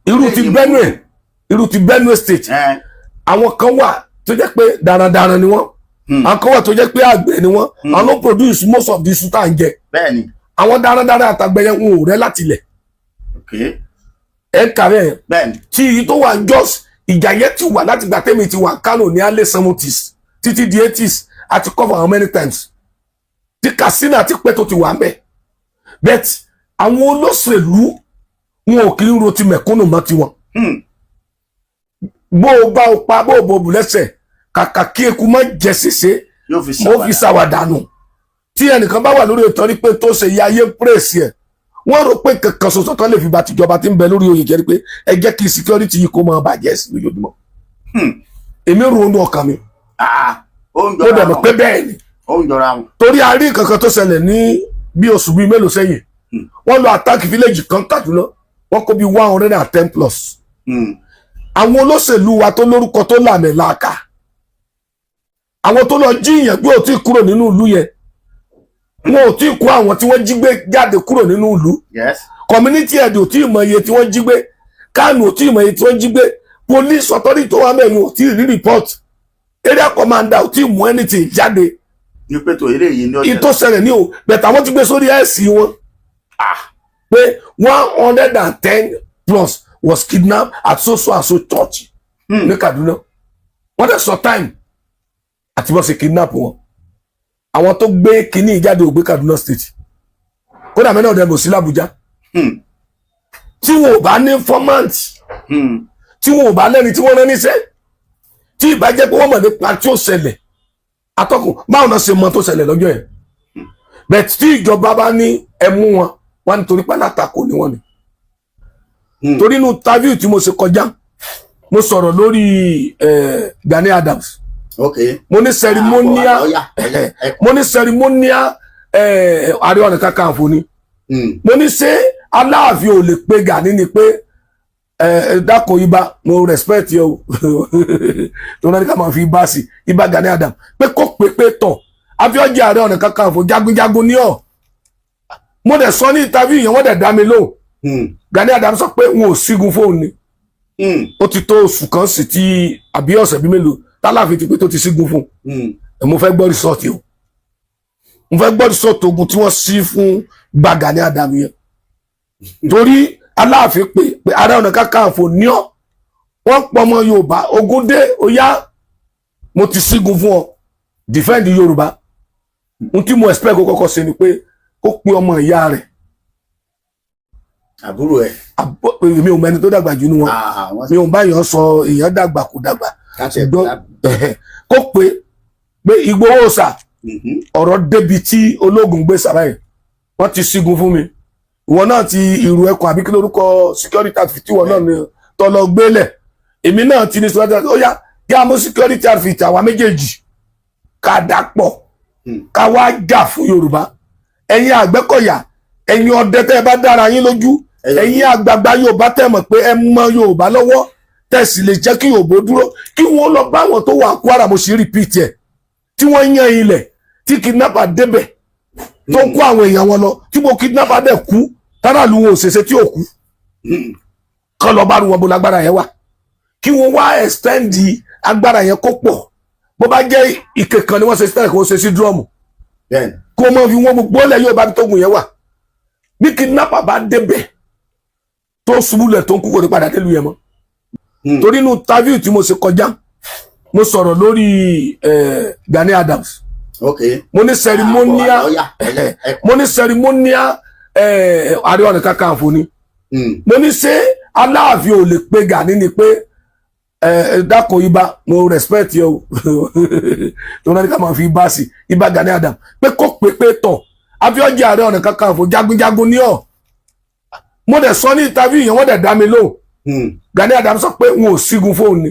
Irú ti Benue, irú ti Benue State, àwọn kan wà tó jẹ́ pé darandaran ni wọ́n, àwọn kan wà tó jẹ́ pé àgbẹ̀ ni wọ́n. Àwọn ló produce most of the iṣu tá à ń jẹ. Àwọn darandaran àtàgbẹ̀ yẹn, wọn ò rẹ́ láti ilẹ̀. Ẹ̀ kàrẹ́ ẹ̀. Tí èyí tó wà ní Jos, ìjà yẹn ti wà láti gbà tẹ́mi ti wà Kánò ní early 70s títí di 80s, àti cover how many times. Tí Katsina ti pẹ́ tó ti wà ń bẹ̀, but àwọn olóṣèlú wọn ò kí ń ro ti mẹ̀kúnnù mọ́ tiwọn. Bó o bá o pa, bó o bò bù lẹ́sẹ̀, kàkà kí eku má jẹ ṣèṣe, yóò fi ó fi ṣàwàdànù. Tí ẹnìkan bá wà lórí ètò rí pé tó ṣe ya ayé pírèsì ẹ̀, wọ́n rò pé kankan ṣoṣo kan lè fi ba tìjọba tí ń bẹ lórí oyè jẹ́ pé ẹ jẹ́ kí security yìí kó máa bàjẹ́ sí lójoojúmọ́. Èmi ronú ọkàn mi. Ah, ó ń Ó jọra dẹ̀ mọ̀ wọn. pé bẹ́ẹ̀ ni. Ó ń jọra wọn. Torí a rí nǹkan kan tó ṣẹlẹ̀ ní bí oṣù bíi mélòó sẹ́yìn. Wọ́n lọ attack village kan Kaduna, wọ́n kó bí 110 plus. Àwọn olóṣèlú wa tó lórúkọ, tó làmì làákà, àwọn tó lọ jíyàn gbé ò tí kúrò nínú ìlú yẹn, wọn ò tí kó àwọn tí wọ́n jí gbé jáde kúrò nínú ìlú. Community head ò tí ì mọ iye tí wọ́n jí gbé, kánù ò tí ì mọ iye tí wọ́n jí gbé. Police authority tó wà mẹ́rin ò tí ì rí report, area commander ò tí ì mú anything jáde. Ní pé tó eléyìí ní ìtò ṣẹlẹ̀ ní o, bẹ̀tẹ̀ àwọn ti gbé sórí ẹ̀sìn wọn pé 110 plus was kidnapped at so so and so church ní Kaduna. Wọ́n dẹ̀ sọ time àti bọ́n ṣe kidnap wọn. Àwọn tó gbé kinní jáde ò gbé Kaduna State, kódà mẹ́rin ọ̀dẹ̀ mọ̀ sí l'Abuja. Tí wọn ò bá ní informant, tí wọn ò bá lẹ́ni tí wọ́n rán níṣẹ́, tí ìbá jẹ́ pé wọ́n mọ̀ nípa tí ó ṣẹlẹ̀, atọ́kùn, báwọn náà ṣe mọ tó ṣẹlẹ̀ lọ́jọ́ yẹn? Bẹ́ẹ̀ tí ìjọba bá ní ẹ mú wọn, wọn nítorí pé alátakò ni wọ́n ni. Torí inú interview tí mo ṣe kọjá, mo sọ̀rọ̀ lórí Gani Adams. Mo ní ceremonial mo ní ceremonial Ààrẹ Ọ̀nà Kakanfò ni. Mo ní ṣé Aláàfin ò lè pe Gani ni pé ẹ dákun ibà, mo respect yẹ o, tó náà ní ká máa fi ibà sí ibà Gani Adams, pé kó pé pé tọ̀ Abíọ́jà Ààrẹ Ọ̀nà Kakanfò jagunjagun ní ọ̀. Mo dẹ̀ sọ ní interview yẹn, wọ́n dẹ̀ dá mi lóhùn. Gani Adams sọ pé wọn ò sígun fóun ni. Ó ti tó oṣù kan sí tí àbí ọ̀sẹ̀ bí mélòó tálàfin ti pé tó ti sígun fún un. Mo fẹ́ gbọ́ result o, mo fẹ́ gbọ́ result ogun tí wọ́n sí fún gba Gani Adams yẹn, torí Aláàfin pé pé Ààrẹ Ọ̀nà Kakanfò ní ọ́, wọ́n pọ̀ ọmọ Yorùbá, ogun dé, ó yá, mo ti sígun fún ọ, defend Yorùbá. Ohun tí mo expect kó kọ́kọ́ ṣe ni pé kó pe ọmọ ìyá rẹ̀. Àbúrò ẹ̀. Mi ò mẹni tó dàgbà jù nínú wọn. Mi ò bá èèyàn sọ èèyàn dàgbà kò dàgbà, ṣùgbọ́n kó pé pé Ìgbòho sà, ọ̀rọ̀ débi tí ológun gbé sàrà yìí, wọ́n ti sígun fún mi, ìwọ náà ti ìrù ẹkùn àbí kí lórúkọ security outfit tí ìwọ náà ní tọ́lọ gbélẹ̀, èmi náà ti ní security outfit, ó yá kí a mú security outfit àwa méjèèjì ká dàpọ̀, ká wá jà fún Yorùbá. Ẹ̀yin Àgbẹ̀kọ̀yà, ẹ̀yin ọdẹ tẹ́ ẹ bá dára yín lójú, ẹ̀yin àgbààgbà Yorùbá tẹ́ mọ̀ pé ẹ mọ Yorùbá lọ́wọ́, tẹ́ sì lè jẹ́ kí Yorùbá dúró, kí wọ́n lọ bá àwọn tó wà Kwara. Mo sì repeat ẹ̀, tí wọ́n yan ilẹ̀ tí kidnapper débẹ̀ tó kó àwọn èèyàn wọn lọ, tí mo kidnapper dẹ̀ kú, táràlú wọn ò ṣèṣe tí ò kú, kán lọ bá rú wọn bó lágbára yẹn wà, kí wọ́n wá extend agbára yẹn kó pọ̀. Bó bá jẹ́ ike kan ni wọ́n ṣe sílẹ̀, kó ṣe sí drum, kó mọ fi wọ́n gbogbo lẹ̀ yóò bá tógun yẹn wà. Bí kidnapper bá débẹ̀ tó ṣubú lẹ̀ tó ń kú, kò ní padà délùú yẹn mọ́. Torí inú interview tí mo ṣe kọjá, mo sọ̀rọ̀ lórí Gani Adams. Mo ní ceremonial mo ní ceremonial Ààrẹ Ọ̀nà Kakanfò ni. Mo ní ṣé Aláàfin ò lè pe Gani ni pé ẹ dákun ibà, mo respect yẹ o, tó náà ní ká máa fi ibà sí ibà Gani Adams, pé kó pé pé tọ̀ Abíọ́jà Ààrẹ Ọ̀nà Kakanfò jagunjagun ní ọ̀. Mo dẹ̀ sọ ní interview yẹn, wọ́n dẹ̀ dá mi lóhùn. Gani Adams sọ pé wọn ò sígun fóun ni.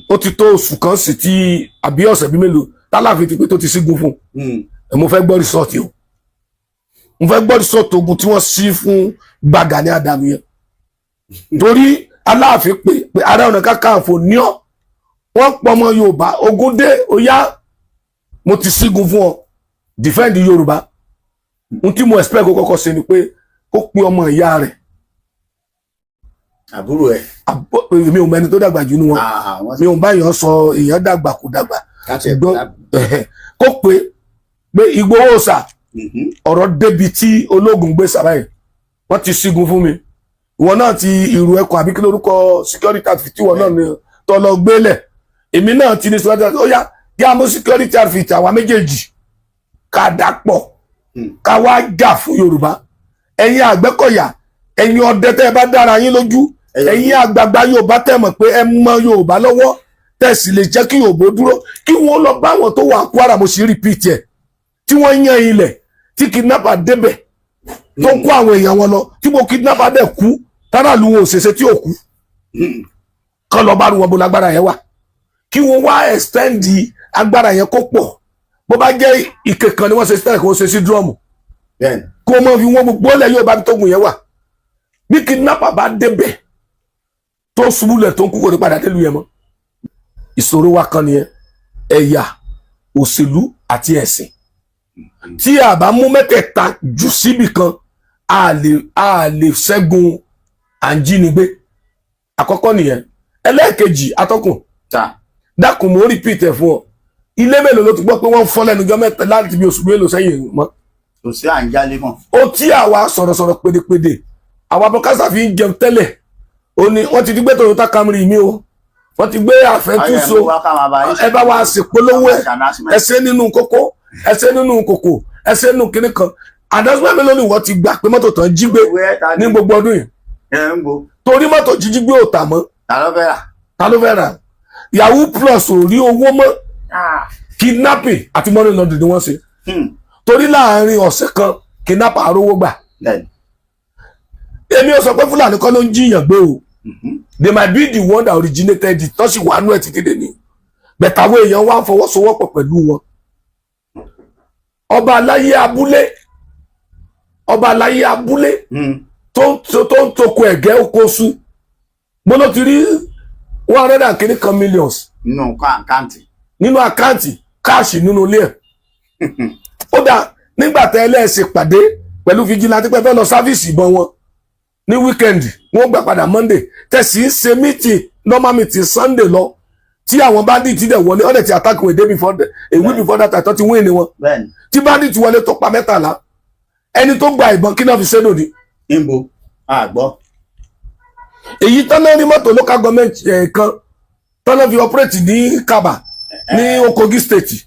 Ó ti tó oṣù kan sí tí àbí ọ̀sẹ̀ bí mélòó tálàfin ti pé tó ti sígun fún un. Mo fẹ́ gbọ́ result o, mo fẹ́ gbọ́ result ogun tí wọ́n sí fún gba Gani Adams yẹn, torí Aláàfin pé pé Ààrẹ Ọ̀nà Kakanfò ní ọ́, wọ́n pọ̀ ọmọ Yorùbá, ogun dé, ó yá, mo ti sígun fún ọ, defend Yorùbá. Ohun tí mo expect kó kọ́kọ́ ṣe ni pé kó pe ọmọ ìyá rẹ̀. Àbúrò ẹ̀. Mi ò mẹni tó dàgbà jù nínú wọn. Mi ò bá èèyàn sọ èèyàn dàgbà kò dàgbà, ṣùgbọ́n kó pé pé Ìgbòho sà, ọ̀rọ̀ débi tí ológun gbé sàrà yìí, wọ́n ti sígun fún mi, ìwọ náà ti ìrù ẹkùn àbí kí lórúkọ security outfit tí ìwọ náà ní tọ́lọ gbélẹ̀, èmi náà ti ní security outfit, ó yá kí a mú security outfit àwa méjèèjì ká dàpọ̀, ká wá jà fún Yorùbá. Ẹ̀yin Àgbẹ̀kọ̀yà, ẹ̀yin ọdẹ tẹ́ ẹ bá dára yín lójú, ẹ̀yin àgbààgbà Yorùbá tẹ́ mọ̀ pé ẹ mọ Yorùbá lọ́wọ́, tẹ́ sì lè jẹ́ kí Yorùbá dúró, kí wọ́n lọ bá àwọn tó wà Kwara. Mo sì repeat ẹ̀, tí wọ́n yan ilẹ̀ tí kidnapper débẹ̀ tó kó àwọn èèyàn wọn lọ, tí mo kidnapper dẹ̀ kú, táràlú wọn ò ṣèṣe tí ò kú, kán lọ bá rú wọn bó lágbára yẹn wà, kí wọ́n wá extend agbára yẹn kó pọ̀. Bó bá jẹ́ ike kan ni wọ́n ṣe sílẹ̀, kó ṣe sí drum, kó mọ fi wọ́n gbogbo lẹ̀ yóò bá tógun yẹn wà. Bí kidnapper bá débẹ̀ tó ṣubú lẹ̀ tó ń kú, kò ní padà délùú yẹn mọ́. Ìṣòro wa kan nìyẹn: ẹ̀yà, òṣèlú àti ẹ̀sìn. Tí a bá mú mẹ́tẹ̀ẹ̀ta jù síbì kan, a lè ṣẹ́gun àǹjínigbé. Àkọ́kọ́ nìyẹn. Ẹlẹ́ẹ̀kejì, atọ́kùn, Ta. dákun, mo repeat ẹ̀ fún ọ, ilé mélòó ló ti gbọ́ pé wọ́n fọ́ lẹ́nu ọjọ́ 3 láti bí oṣù mélòó sẹ́yìn mọ́? Kò sí à ń jálé mọ́. Ó tí àwa sọ̀rọ̀sọ̀rọ̀ pédépédé, àwa broadcaster fi ń jẹun tẹ́lẹ̀, ó ní wọ́n ti gbé Toyota Camry mi o, wọ́n ti gbé àfẹ́túnso. Ẹ bá wa ṣèpolówó ẹ, ẹ ṣe nínú kókó, ẹ ṣe nínú kòkò, ẹ ṣe nínú kinní kan. Announcement mélòó ni wọ́n ti gbà pé mọ́tò tán jí gbé ní gbogbo ọdún yìí? Ẹ ń bo. Torí mọ́tò jíjí gbé ò tà mọ́. Ta ló fẹ́ rà? Ta ló fẹ́ rà? Yahoo Plus ò rí owó mọ́. Kidnapping àti money laundering ni wọ́n ṣe, torí láàrin ọ̀sẹ̀ kan, kidnapper arówó gbà. Èmi ò sọ pé Fúlàní kọ́ ló ń jíyàn gbé o. They might be the one that originated it, tó sì wà nú ẹ̀ títí dé ní bẹ̀tà. Àwọn èèyàn wá ń fọwọ́sowọ́pọ̀ pẹ̀lú wọn. Ọba aláyé abúlé, ọba aláyé abúlé tó ń toko ẹ̀gẹ́ oko su, mo ló ti rí 100 and kìíní kan millions Nínú account. Nínú account, cash nínú ilé ẹ̀. Ó dà, nígbà tẹ́ ẹlẹ́ẹ̀ṣẹ̀ pàdé pẹ̀lú vigilante pé fẹ́ lọ service ìbọn wọn ní weekend, wọ́n gbà padà Monday, tẹ̀sí ń ṣe meeting, normal meeting Sunday lọ, tí àwọn bandit dẹ̀ wọlé, ọ̀dẹ̀ ti attack wọn a day before, a week before that, àtọ́ ti win ni wọn. Tí bandit wọlé tó pa 13, ẹni tó gba ìbọn, kí náà fi ṣe lòdì? Níbo àgbọ́. Èyí tán náà ní mọ́tò local government kan tán náà fi operate ní Kaba ní Kogi State.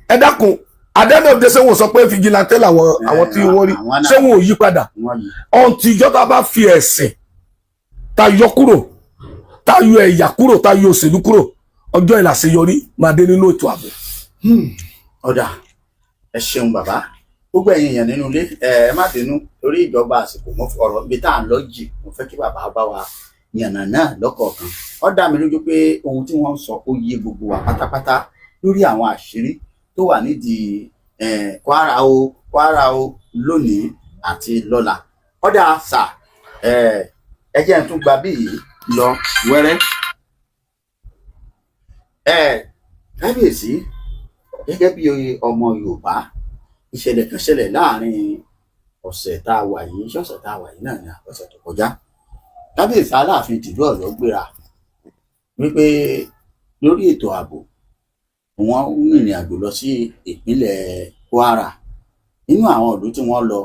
Ẹ dákun, àdẹ́nà òde, ṣé wọn sọ pé vigilante làwọn àwọn tí wọ́n rí? Àwọn náà. Ṣé wọn ò yí padà? Wọ́n yìí. Ọ̀n tí ìjọba bá fi ẹ̀sìn tá yọ kúrò, tá yọ ẹ̀yà kúrò, tá yọ òṣèlú kúrò, ọjọ́ ìlàṣeyọrí máa dé nínú ètò ààbò. Ọ̀dà, ẹ ṣeun bàbá. Gbogbo ẹ̀yin èèyàn nínú ilé, ẹ ẹ má bínú torí ìjọba àsìkò. Mo ọ̀rọ̀ ibi tá à ń lọ jì, mo fẹ́ kí bàbá bá wa yànnà náà lọ́kọ̀ọ̀kan. Ó dá mi lójú pé ohun tí wọ́n ń sọ ó yé gbogbo wa pátápátá lórí àwọn àṣírí tó wà nídìí Kwara o, Kwara o lónìí àti lọ́la. Ọ̀dà sà, ẹ jẹ́ n tún gba bí yìí lọ wẹ́rẹ́. Kábíyèsí, gẹ́gẹ́ bí ọmọ Yorùbá, ìṣẹ̀lẹ̀ kan ṣẹlẹ̀ láàrin ọ̀sẹ̀ tá a wà yìí. Ṣọ̀sẹ̀ tá a wà yìí náà ní ọ̀sẹ̀ tó kọjá. Kábíyèsí Aláàfin tìlú Ọ̀yọ́ gbéra wípé lórí ètò ààbò, wọ́n rìnrìn àjò lọ sí ìpínlẹ̀ Kwara. Nínú àwọn ìlú tí wọ́n lọ,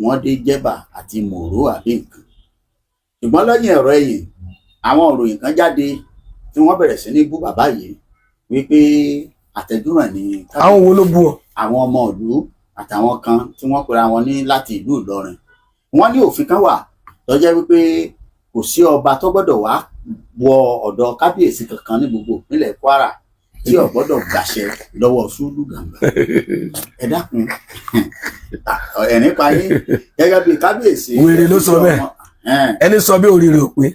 wọ́n dé Jẹ́bà àti Mòró àbí nǹkan. Ṣùgbọ́n lẹ́yìn ọ̀rọ̀ ẹ̀yìn, àwọn ìròyìn kan jáde tí wọ́n bẹ̀rẹ̀ sí ní bú bàbá yìí wípé àtẹ̀dúràn ni. Àwọn wo ló bú ọ? Àwọn ọmọ ìlú àtàwọn kan tí wọ́n pera wọn ní láti ìlú Ìlọrin. Wọ́n ní òfin kan wà tó jẹ́ wípé kò sí ọba tó gbọ́dọ̀ wá wọ ọ̀dọ̀ kábíyèsí kankan ní gbogbo ìpínlẹ̀ Kwara tí ò gbọ́dọ̀ gbàṣẹ lọ́wọ́ Sùúlù Gàmbá. Ẹ dákun, ẹ̀rín pa yín gẹ́gẹ́ bíi kábíyèsí. Wèrè ló sọ bẹ́ẹ̀. Ẹni sọ bí oríire ò pé.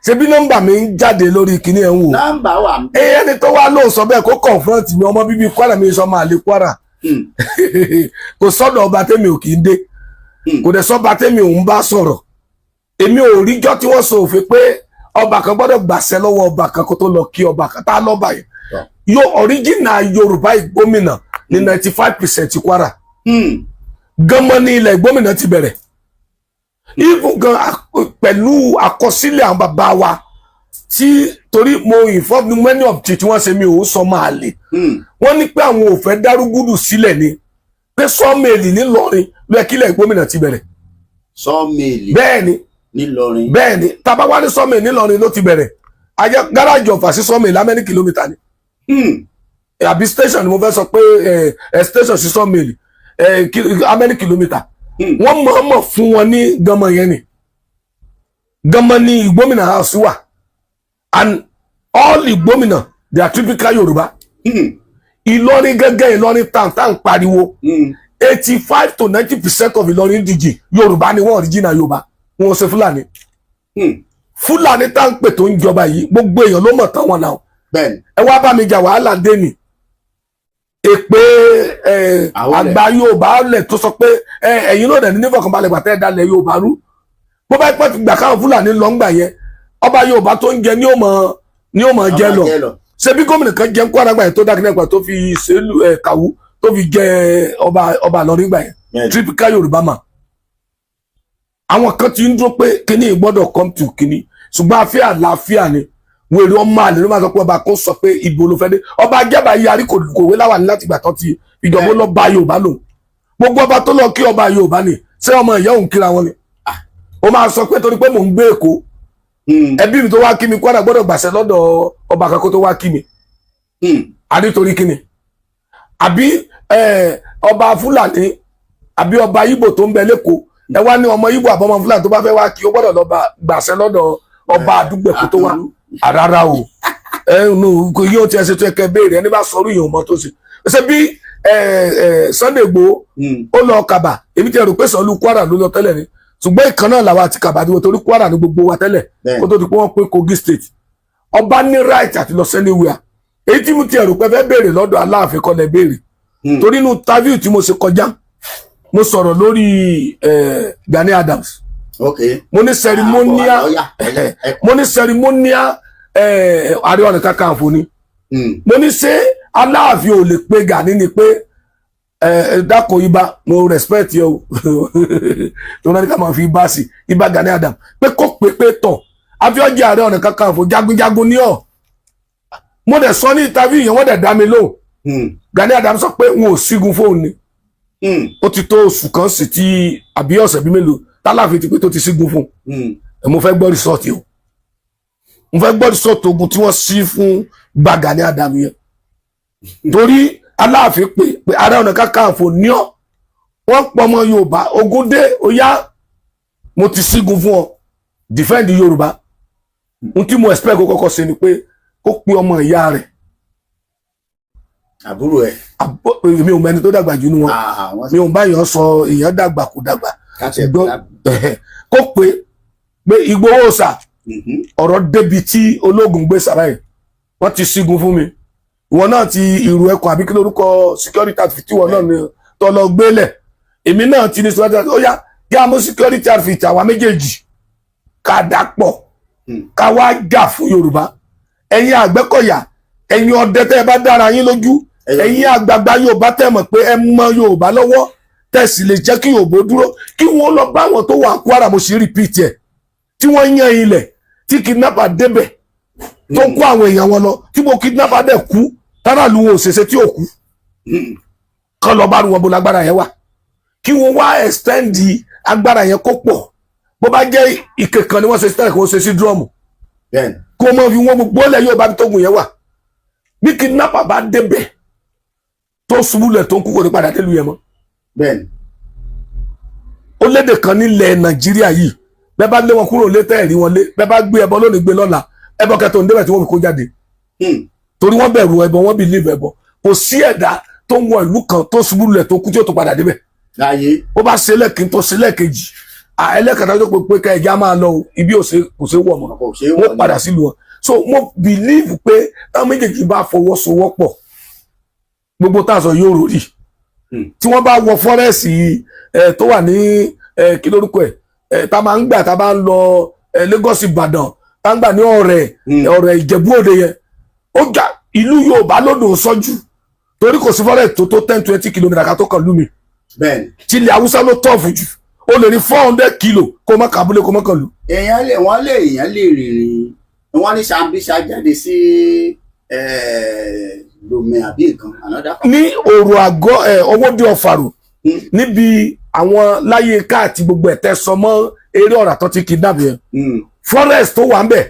Ṣé bí nọ́mbà mi ń jáde lórí kinní ẹ̀ ń wò? Nọ́mbà wà ń Ẹ ẹni tó wá lóun sọ bẹ́ẹ̀, kó confront mi. Ọmọ bíbí Kwara mi, sọ máa lè Kwara. Kò sọ́dọ̀ ọba tẹ́mi ò kì í dé. Kò dẹ̀ sọ́ba tẹ́mi ò ń bá sọ̀rọ̀. Èmi ò ríjọ́ tí wọ́n sọ òfin pé ọba kan gbọ́dọ̀ gbàṣẹ lọ́wọ́ ọba kan kó tó lọ kí ọba kan tá a lọ́ba yìí. Yóò original Yorùbá ìgbómìnà ní 95% Kwara. Gánmọ́ ní ilẹ̀ ìgbómìnà ti bẹ̀rẹ̀, even gan pẹ̀lú àkọsílẹ̀ àwọn bàbá wa tí, torí mo inform ní many of tí wọ́n ṣe, mi ò sọ máa lè. Wọ́n ní pé àwọn ò fẹ́ dárúgúdù sílẹ̀ ni, pé sawmill nílọrin ló yẹ kílẹ̀ ìgbómìnà ti bẹ̀rẹ̀. Sawmill? Bẹ́ẹ̀ ni. Nílọrin? Bẹ́ẹ̀ ni. Tàbá wá ní sawmill nílọrin ló ti bẹ̀rẹ̀, ajẹ́ gáràjì Ọ̀fà sí sawmill, how many kilometre ni? Àbí station ni mo fẹ́ sọ pé ẹ station sí sawmill, how many kilometre? Wọ́n mọ̀ọ́mọ̀ fún wọn ní gánmọ̀ yẹn ni. Gánmọ̀ ní Ìgbómìnà house wà, and all Ìgbómìnà, they are typical Yorùbá. Ìlọrin gẹ́gẹ́, Ìlọrin town tá ń pariwo, 85 to 90% of Ìlọrin díjì Yorùbá ni wọ́n, original Yorùbá wọn ò ṣe Fúlàní. Fúlàní tá ń pè tó ń jọba yìí, gbogbo èèyàn ló mọ̀ tán wọn náà. Ẹ wá bá mi jà, wàhálà dé ni. Èpè ẹ Àwọlẹ̀. Àgbà Yorùbá lẹ̀ tó sọ pé ẹ̀yin náà dẹ̀ ní nífọ̀kànbalẹ̀ gbàtẹ́ ẹ̀dálẹ̀ Yorùbá rú. Bó bá pẹ́ gbà káwọn Fúlàní lọ ń gbà yẹn, ọba Yorùbá tó ń jẹ ní ó mọ̀ jẹ lọ. Ṣé bí gómìnà kan jẹ ń Kwara gbà yẹn tó dákínà gbà tó fi ṣèlú ẹ kàwú tó fi jẹ ọba Ìlọrin gbà yẹn? Typical Yorùbá mà. Àwọn kan ti ń dúró pé kíní gbọ́dọ̀ come to kíní. Ṣùgbọ́n àfẹ́ àlàáfíà ni. Wèrè ọmọ àlè ló máa sọ pé ọba kó sọ pé ibo ló fẹ́ dé. Ọba Jẹ́bà yarí, kò wé láwà ní láti ìgbà tán ti ìjọba lọ bá Yorùbá lò. Gbogbo ọba tó lọ kí ọba Yorùbá ni, ṣé ọmọ ìyá òun kíra wọn ni? Ó máa sọ pé torí pé mò ń gbé Èkó, ẹbí mi tó wá kí mi Kwara gbọ́dọ̀ gbàṣẹ lọ́dọ̀ ọba kan kó tó wá kí mi. Àbí torí kíni? Àbí ọba Fúlàní àbí ọba Ìgbò tó ń bẹ lẹ́kọ̀ọ́, ẹ wá ní ọmọ Ìgbò àbọ̀mọ Fúlàní tó bá fẹ́ wá kí, ó gbọ́dọ̀ lọ bá gbàṣẹ lọ́dọ̀ ọba àdúgbò kó tó wá? Rárá o. Ẹ nù kò yóò tiẹ̀ ṣe tó ẹkẹ béèrè. Ẹni bá sọ̀rọ̀ ìyẹn ò mọ tó ṣe ṣe bí ẹ ẹ Sunday Igboho. Ó lọ Kàbà. Èmi ti rò pé sọlú Kwara ló lọ tẹ́lẹ̀ ni, ṣùgbọ́n ìkan náà làwọn àti Kàbà àdúgbò, torí Kwara ní gbogbo wa tẹ́lẹ̀ kó tó di pé wọ́n pín Kogi State. Ọba ní right àti lọ sẹ́niwìà. Èyí tí mo ti rò pé fẹ́ béèrè lọ́dọ̀ Aláàfin kọ́ lẹ béèrè, torí inú interview tí mo ṣe kọjá, mo sọ̀rọ̀ lórí Gani Adams. Mo ní ceremonial mo ní ceremonial Ààrẹ Ọ̀nà Kakanfò ni. Mo ní ṣé Aláàfin ò lè pe Gani ni pé ẹ dákun ibà, mo respect yẹ o, tó náà ní ká máa fi ibà sí ibà Gani Adams, pé kó pé pé tọ̀ àfíọ́jì Ààrẹ Ọ̀nà Kakanfò, jagunjagun ní ọ̀. Mo dẹ̀ sọ ní interview yẹn, wọ́n dẹ̀ dá mi lóhùn. Gani Adams sọ pé wọn ò sígun fóun ni. Ó ti tó oṣù kan sì tí àbí ọ̀sẹ̀ bí mélòó tálàfin ti pé tó ti sígun fún un. Mo fẹ́ gbọ́ result o. Mo fẹ́ gbọ́ result ogun tí wọ́n sí fún gba Gani Adams yẹn, torí Aláàfin pé pé Ààrẹ Ọ̀nà Kakanfò ní ọ, wọ́n pọ̀ ọmọ Yorùbá, ogun dé, ó yá, mo ti sígun fún ọ, defend Yorùbá. Ohun tí mo expect kó kọ́kọ́ ṣe ni pé kó pe ọmọ ìyá rẹ̀. Àbúrò ẹ̀. Mi ò mẹ́ni tó dàgbà jù nínú wọn. Mi ò bá èèyàn sọ èèyàn dàgbà kò dàgbà, ṣùgbọ́n kó pé pé Ìgbòho sà, ọ̀rọ̀ débi tí ológun gbé sàrà yìí, wọ́n ti sígun fún mi, ìwọ náà ti ìrù ẹkùn àbí kí lórúkọ security outfit tí ìwọ náà ní tó lọ gbélẹ̀, èmi náà ti ní security outfit, ó yá, kí a mú security outfit àwa méjèèjì ká dàpọ̀, ká wá jà fún Yorùbá. Ẹ̀yin Àgbẹ̀kọ̀yà, ẹ̀yin ọdẹ, tẹ́ ẹ bá dára yín lójú, ẹ̀yin àgbààgbà Yorùbá, tẹ́ mọ̀ pé ẹ mọ Yorùbá lọ́wọ́, tẹ́ sì lè jẹ́ kí Yorùbá dúró, kí wọ́n lọ bá àwọn tó wà Kwara. Mo sì repeat ẹ̀, tí wọ́n yan ilẹ̀ tí kidnapper débẹ̀ tó kó àwọn èèyàn wọn lọ, tí mo kidnapper dẹ̀ kú, táràlú wọn ò ṣèṣe tí ò kú, kán lọ bá rú wọn bó lágbára yẹn wà, kí wọ́n wá extend agbára yẹn kó pọ̀. Bó bá jẹ́ ike kan ni wọ́n ṣe sílẹ̀, kí wọ́n ṣe sí drum, kó mọ̀ fi wọ́n gbogbo ilẹ̀ yóò bá bí tógun yẹn wà. Bí kidnapper bá débẹ̀ tó ṣubú lẹ̀ tó ń kú, kò ní padà délùú yẹn mọ́. Ó lédè kan nílẹ̀ Nàìjíríà yìí, bẹ́ẹ̀ bá lé wọn kúrò létẹ́ ẹ̀rí wọn lé, bẹ́ẹ̀ bá gbé ẹbọ lónìí, gbé lọ́la, ẹbọ kẹtọ ń débẹ̀ tí wọ́n fi kó jáde, torí wọ́n bẹ̀rù ẹbọ, wọ́n believe ẹbọ. Kò sí ẹ̀dá tó ń wọ ìlú kan tó ṣubú lẹ̀ tó kú tí ó tó padà débẹ̀. Láyé. Ó bá ṣe lẹ́ẹ̀kí tó ṣe lẹ́ẹ̀kejì, ẹlẹ́kẹta tó pé ká ẹja máa lọ o, ibi ò ṣe kò ṣe wọ̀ mọ́. Kò ṣe é wọ́n wọ̀ ní. Padà sílùú wọn. So mo believe pé táwọn méjèèjì bá fọwọ́sowọ́pọ̀, gbogbo tá a sọ yóò rò rí. Tí wọ́n bá wọ forest tó wà ní kí lórúkọ ẹ̀ tá a máa ń gbà tá a bá ń lọ Lagos Ìbàdàn, tá a ń gbà ní Ọ̀rẹ́, Ọ̀rẹ́ Ìjẹ̀bú Òde yẹn, ó jà ìlú Yorùbá lódò sọ́jú, torí kò sí forest tó tó 10-20 kilometre ká tó kàn lú mi. Tí ilẹ̀ Haúsá ló tọ̀fù jù, ó lè ní 400 kilo kó má kàbúlé, kó má kàn lù. Èèyàn lè wọ́n lè èèyàn lè rìnrìn. Wọ́n ní Sambisa jáde sí Lomé àbí nǹkan another. Ní òrò àgọ́ ẹ̀ Owódé Ọ̀fàrò, níbi àwọn láyé káàtì gbogbo ẹ̀tẹ́ sọmọ́ eré ọ̀rà tó ti kidnap yẹn, forest tó wà ń bẹ̀,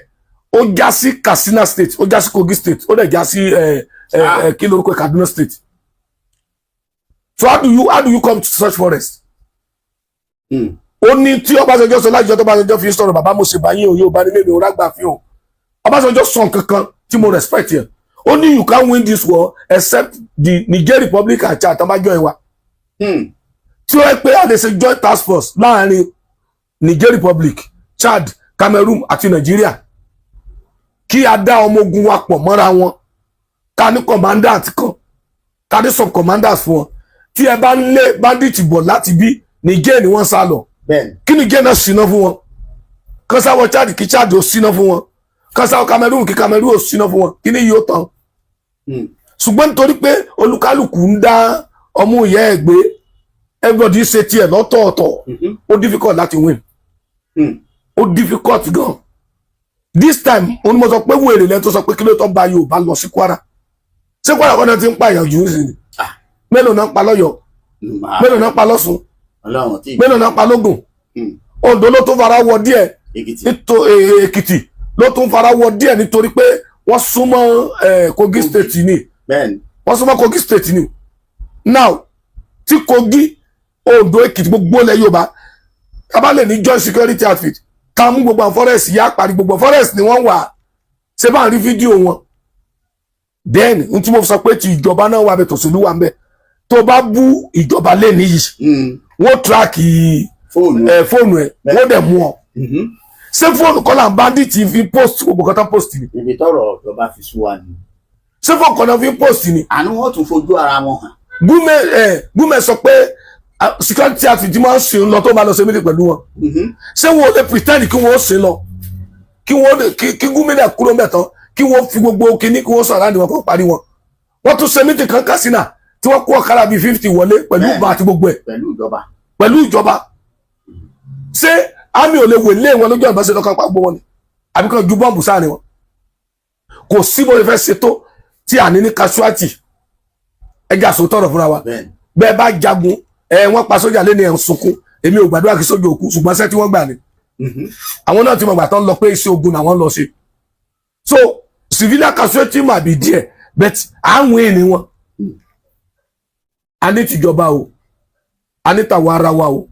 ó já sí Katsina State, ó já sí Kogi State, ó dẹ̀ já sí ẹ ẹ ẹ kí lórúkọ ẹ̀, Kaduna State. So how do you come to such forest? Ó ní tí Ọbásanjọ́ sọ láti jọ tó Ọbásanjọ́ fi sọ̀rọ̀, bàbá mo ṣe báyìí o, yóò bá nílé mi ò rágbà fi hàn. Ọbásanjọ́ sọ nǹkan kan tí mo respect yẹn. Ó ní you can't win this war except the Niger Republic and Chad tó bá join wa. Tí ó yẹ pé a lè ṣe joint task force láàrin Niger Republic, Chad, Cameroon àti Nigeria, kí a dá ọmọ ogun wa pọ̀ mọ́ra wọn, ká ní commandant kan, ká ní sub commanders fún wọn. Tí ẹ bá ń lé bandit bọ̀ láti bí Niger ni wọ́n sá lọ, kí Niger náà síná fún wọn, kán sáwọ Chad, kí Chad ó síná fún wọn, kán sáwọ Cameroon, kí Cameroon ó síná fún wọn, kí ni yóò tán. Ṣùgbọ́n nítorí pé olúkálùkù ń dá ọmú ìyá ẹ̀ gbé, everybody ṣe tiẹ̀ lọ́tọ̀ọ̀tọ̀, ó difficult láti win. Ó difficult gan. This time, òun ni mo sọ pé wèrè lẹ́nu tó sọ pé kí ló tó bá Yorùbá lọ sí Kwara. Ṣé Kwara kọ́ni ti ń pààyàn jù ú sí ni? Ah. Mélòó náà ń pa lọ́yọ̀ọ́? Mélòó náà ń pa lọ́ṣun? Ọlọ́run tí. Mélòó náà ń pa lógùn? Oǹdó ló tún fara wọ díẹ̀. Èkìtì. Èkìtì ló tún fara wọ díẹ̀ nítorí pé wọ́n súnmọ́ Kogi State ni. Wọ́n súnmọ́ Kogi State ni. Now, tí Kogi, Oǹdó, Èkìtì, gbogbo ilẹ̀ Yorùbá tá bá lè ní joint security outfit ká mú gbogbo àwọn forest yá parí, gbogbo forest ni wọ́n wà. Ṣé bá ń rí fídíò wọn? Then n tí mo sọ pé ti ìjọba náà wà bẹ, tòṣèlú wà ń bẹ. Tó bá bú ìjọba lẹ́ni yìí, wọ́n track fóònù. Ẹ fóònù ẹ, wọ́n dẹ̀ mú ọ. Ṣé fóònù kọ́ là ń bandit fi post gbogbo kan tán post ni? Ibi tọ́rọ̀ ìjọba fi sú wa ni. Ṣé fóònù kan náà fi post ni? Àánú wọn tún fojú ara wọn hàn. Gumi sọ pé, ah, security outfit máa ń sìn lọ tó máa lọ ṣe meeting pẹ̀lú wọn. Ṣé wọn ò lè pretend kí wọ́n sìn lọ, kí wọ́n lè kí Gumi dẹ̀ kúrò mẹ́tàn, kí wọ́n fi gbogbo kíní kí wọ́n sọ̀rọ̀ láti wọn kó parí wọn? Wọ́n tún ṣe meeting kan Katsina tí wọ́n kó ọ̀kadà bíi 50 wọlé pẹ̀lú ìbọn àti gbogbo ẹ̀. Pẹ̀lú ìjọba. Pẹ̀lú ìjọba. Ṣé army ò lè wò lé wọn lójú ọ̀nà ṣe lọ́kàn pa gbogbo wọn ni, àbí kan ju bọ́ǹbù sáàrin wọn? Kò sí bó ṣe fẹ́ ṣe tó tí à ní ní casualty. Ẹja sòótọ́ ọ̀rọ̀ fúnra wa. Bẹ́ẹ̀ bá jagun ẹ, wọ́n pa sójà lé ní ẹ̀ ń sunkún. Èmi ò gbàdúrà kí sójà òkú, ṣùgbọ́n ṣẹ́ tí wọ́n gbà ni. Àwọn náà ti mọ̀ gbà tán lọ pé iṣẹ́ ogun làwọn lọ ṣe. So civilian casualty mà bí díẹ̀, but àwọn èèyàn wọn a ní tìjọba o, a ní tàwọn ara wa o,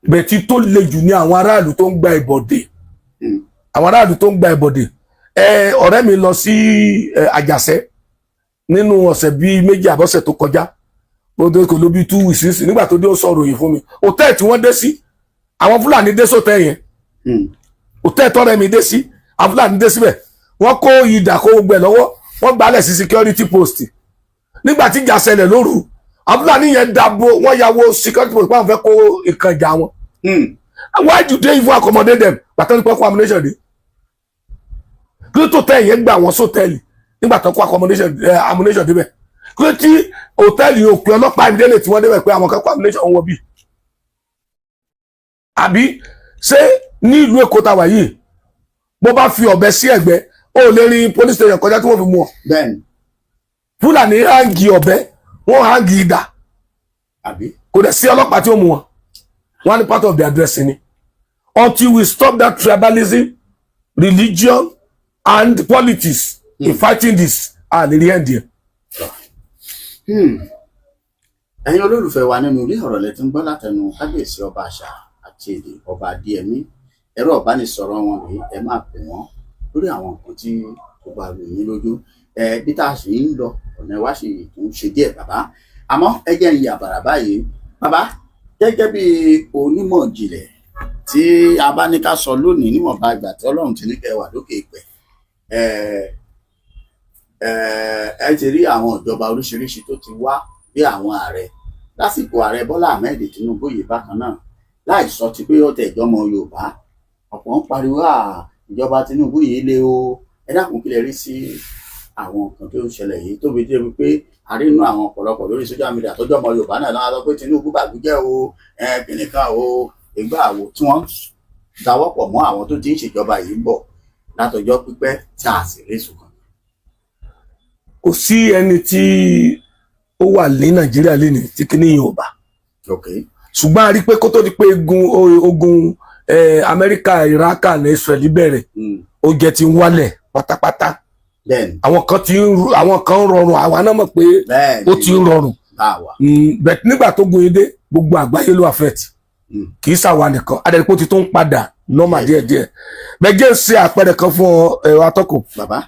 bẹ̀tí tó le jù ní àwọn aráàlú tó ń gba ìbọ̀dé. Àwọn aráàlú tó ń gba ìbọ̀dé. Ẹ ọ̀rẹ́ mi lọ sí Àjàṣẹ́ nínú ọ̀sẹ̀ bíi 2 àbọ̀sẹ̀ tó kọjá. Ó dé, kò ló bíi 2 weeks sí. Nígbà tó dé, ó sọ ròyìn fún mi. Hòtẹ́ẹ̀lì tí wọ́n dé sí, àwọn Fúlàní dé sótẹ́ yẹn. Hòtẹ́ẹ̀lì tọ́rẹ́ mi dé sí, àwọn Fúlàní dé síbẹ̀. Wọ́n kó ìdà, kó gbẹ lọ́wọ́, wọ́n gbálẹ̀ sí security post. Nígbà tí ìjà ṣẹlẹ̀ lóru, àwọn Fúlàní yẹn dàbò, wọ́n ya wo security post pé àwọn fẹ́ kó nǹkan ìjà wọn. Why do they even accommodate them? Gbàtọ́ nípa kó ammunition dé, kí ló tó tẹ́ yẹn gbà wọ́n sọ́tẹ́ẹ̀lì nígbà tó kó accommodation ammunition débẹ̀? Kí ló tí hòtẹ́ẹ̀lì òpin ọlọ́pàá ìdílé tí wọ́n débẹ̀ pé àwọn kan kó ammunition wọ bí? Àbí ṣé ní ìlú Èkó tá wà yìí, bó bá fi ọ̀bẹ sí ẹ̀gbẹ́, ó lè rin police station kọjá tí wọ́n fi mú ọ? Fúlàní hang ọ̀bẹ, wọ́n hang idà. Àbí. Kò dẹ̀ sí ọlọ́pàá tí ó mú wọn. Wọ́n ní part of their dressing ni. Until we stop that tribalism, religion and politics in fighting this, a lè rí end yẹn. Ẹ̀yin olólùfẹ́ wa nínú ilé, ọ̀rọ̀ lẹ tí ń gbọ́ látẹnu kábíyèsí, ọba àṣà àti èdè, ọba Adéyẹmí. Ẹ̀rọ ìbánisọ̀rọ̀ wọn rèé, ẹ máa pè wọ́n lórí àwọn nǹkan tí kò bá rò yín lójú. Ẹ bí tá a sì ń lọ, ọ̀nà wa sì tún ṣe díẹ̀, bàbá. Àmọ́ ẹ jẹ́ ń yà bàrà báyìí, bàbá, gẹ́gẹ́ bí onímọ̀ ìjìnlẹ̀ tí a bá ní ká sọ lónìí, níwọ̀nba ìgbà tí Ọlọ́run ti ní kẹ́ wà lókè ìpẹ́, ẹ ẹ ti rí àwọn ìjọba oríṣiríṣi tó ti wá, bí àwọn ààrẹ lásìkò ààrẹ Bọ́lá Ahmed Tinubu yìí bákan náà, láì sọ ti pé ó tẹ̀ ìjọmọ Yorùbá, ọ̀pọ̀ ń pariwo à ìjọba Tinubu yìí lé o. Ẹ dákun, kí lè rí sí àwọn nǹkan tó ń ṣẹlẹ̀ yìí, tóbi débi pé àrínú àwọn ọ̀pọ̀lọpọ̀ lórí social media tó jọmọ Yorùbá náà lọ́wọ́ sọ pé Tinubu bàgbújẹ́ o, ẹ kìnìún kan o, ìgbà àwò tí wọ́n dáwọ́pọ̀ mọ́ àwọn tó ti ń ṣèjọba yìí ń bọ̀ látọjọ́ pípẹ́ tí a sì rí sùn kan? Kò sí ẹni tí ó wà ní Nàìjíríà lénìí tí kíní yìí ò bá. Ṣùgbọ́n a rí pé kó tó di pé ogun Amẹ́ríkà, Iraq ní Israel bẹ̀rẹ̀, oúnjẹ ti ń wálẹ̀ pátápátá. Àwọn kan ti ń àwọn kan ń rọrùn, àwa náà mọ̀ pé ó ti ń rọrùn. Bá wa. But nígbà tó gun yín dé, gbogbo àgbáyé ló affect. Kì í ṣàwa nìkan. Adẹ́rẹ́pọ̀ ti tó ń padà normal díẹ̀díẹ̀. Bẹ́ẹ̀ jẹ́ ń ṣe àpẹẹrẹ kan fún ọ, ẹ̀rọ atọ́kùn. Bàbá.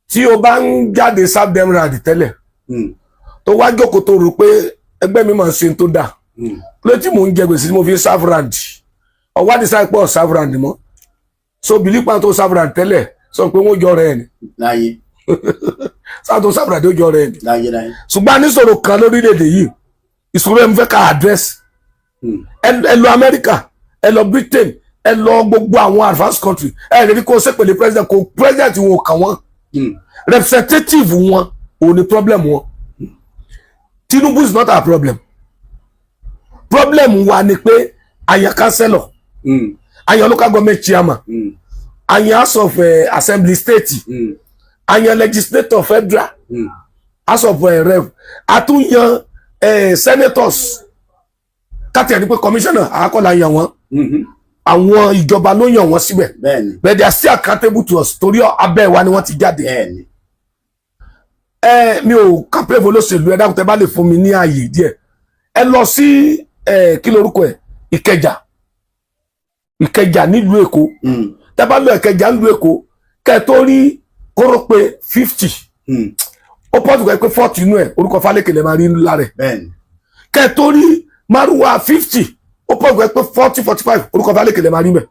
Tí o bá ń jáde serve them round tẹ́lẹ̀, tó wá jókòó, tó rò pé ẹgbẹ́ mi máa ń ṣe tó dáa, létí mò ń jẹ gbèsè tí mo fi ń serve round, ọwọ́ àdìsá pọ̀ serve round mọ́, so bìlípà tó serve round tẹ́lẹ̀ sọ pé wọ́n jọ rẹ̀ ni. Láyé. Sáà tó serve round ó jọ rẹ̀ ni. Láyé láyé. Ṣùgbọ́n a ní ìṣòro kan lórílẹ̀‐èdè yìí, ìṣòro ẹ̀ ń fẹ́ ká address. Ẹ lọ Amẹ́ríkà, ẹ lọ Britain, ẹ lọ gbogbo àwọn advanced country, ẹ lè rí kó ṣépèlé president. Kó president wọn ò kàn wọ́n. Representative wọn ò ní problem wọn. Tinubu is not our problem. Problem wa ni pé àyàn councillor, àyàn local government chairman, A yan House of Assembly state, a yan legislator federal, House of Rep, a tún yan senators. Káti ẹ̀ ní pé commissioner àákọ́lá yan wọn, àwọn ìjọba ló yàn wọ́n síbẹ̀, but they are still accountable to us torí abẹ́ wa ni wọ́n ti jáde. Ẹ mi ò campaign fún olóṣèlú. Ẹ dákun, tẹ́ bá lè fún mi ní ààyè díẹ̀, ẹ lọ sí ẹ kí lorúkọ ẹ, Ìkẹjà, Ìkẹjà nílùú Èkó. Tẹ́ bá lọ Ìkẹjà nílùú Èkó, kẹ́ ẹ tó rí kórópè 50, ó pọ́tù kẹ́ pé 40 inú ẹ̀, orúkọ Fálékè lè máa rí lára ẹ̀. Kẹ́ ẹ tó rí márùwá 50, ó pọ́tù kẹ́ pé 40, 45, orúkọ Fálékè lè máa rí mẹ́.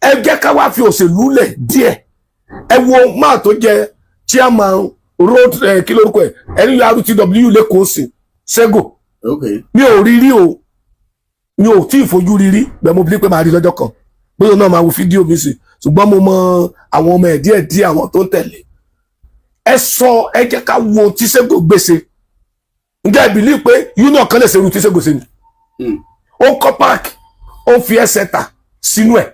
Ẹ jẹ́ ká wá fi òṣèlú lẹ̀ díẹ̀. Ẹ wo máa tó jẹ chairman road, ẹ kí lórúkọ ẹ, NURTW lẹ́kọ̀ọ́ sí, Sego. Mi ò rí rí o, mi ò tí ì fojú rí rí bẹ́ẹ̀. Mo bí pé màá rí lọ́jọ́ kan, bóyá òun náà máa wo fídíò mi sí, ṣùgbọ́n mo mọ àwọn ọmọ ẹ̀ díẹ̀ díẹ̀, àwọn tó ń tẹ̀lé. Ẹ sọ, ẹ jẹ́ ká wo tí Sego gbèsè. Ǹjẹ́ ẹ believe pé union kan lè ṣe irú tí Sego ṣe ni? Ó ń kọ́ park, ó ń fi ẹsẹ̀ ta sínú ẹ̀.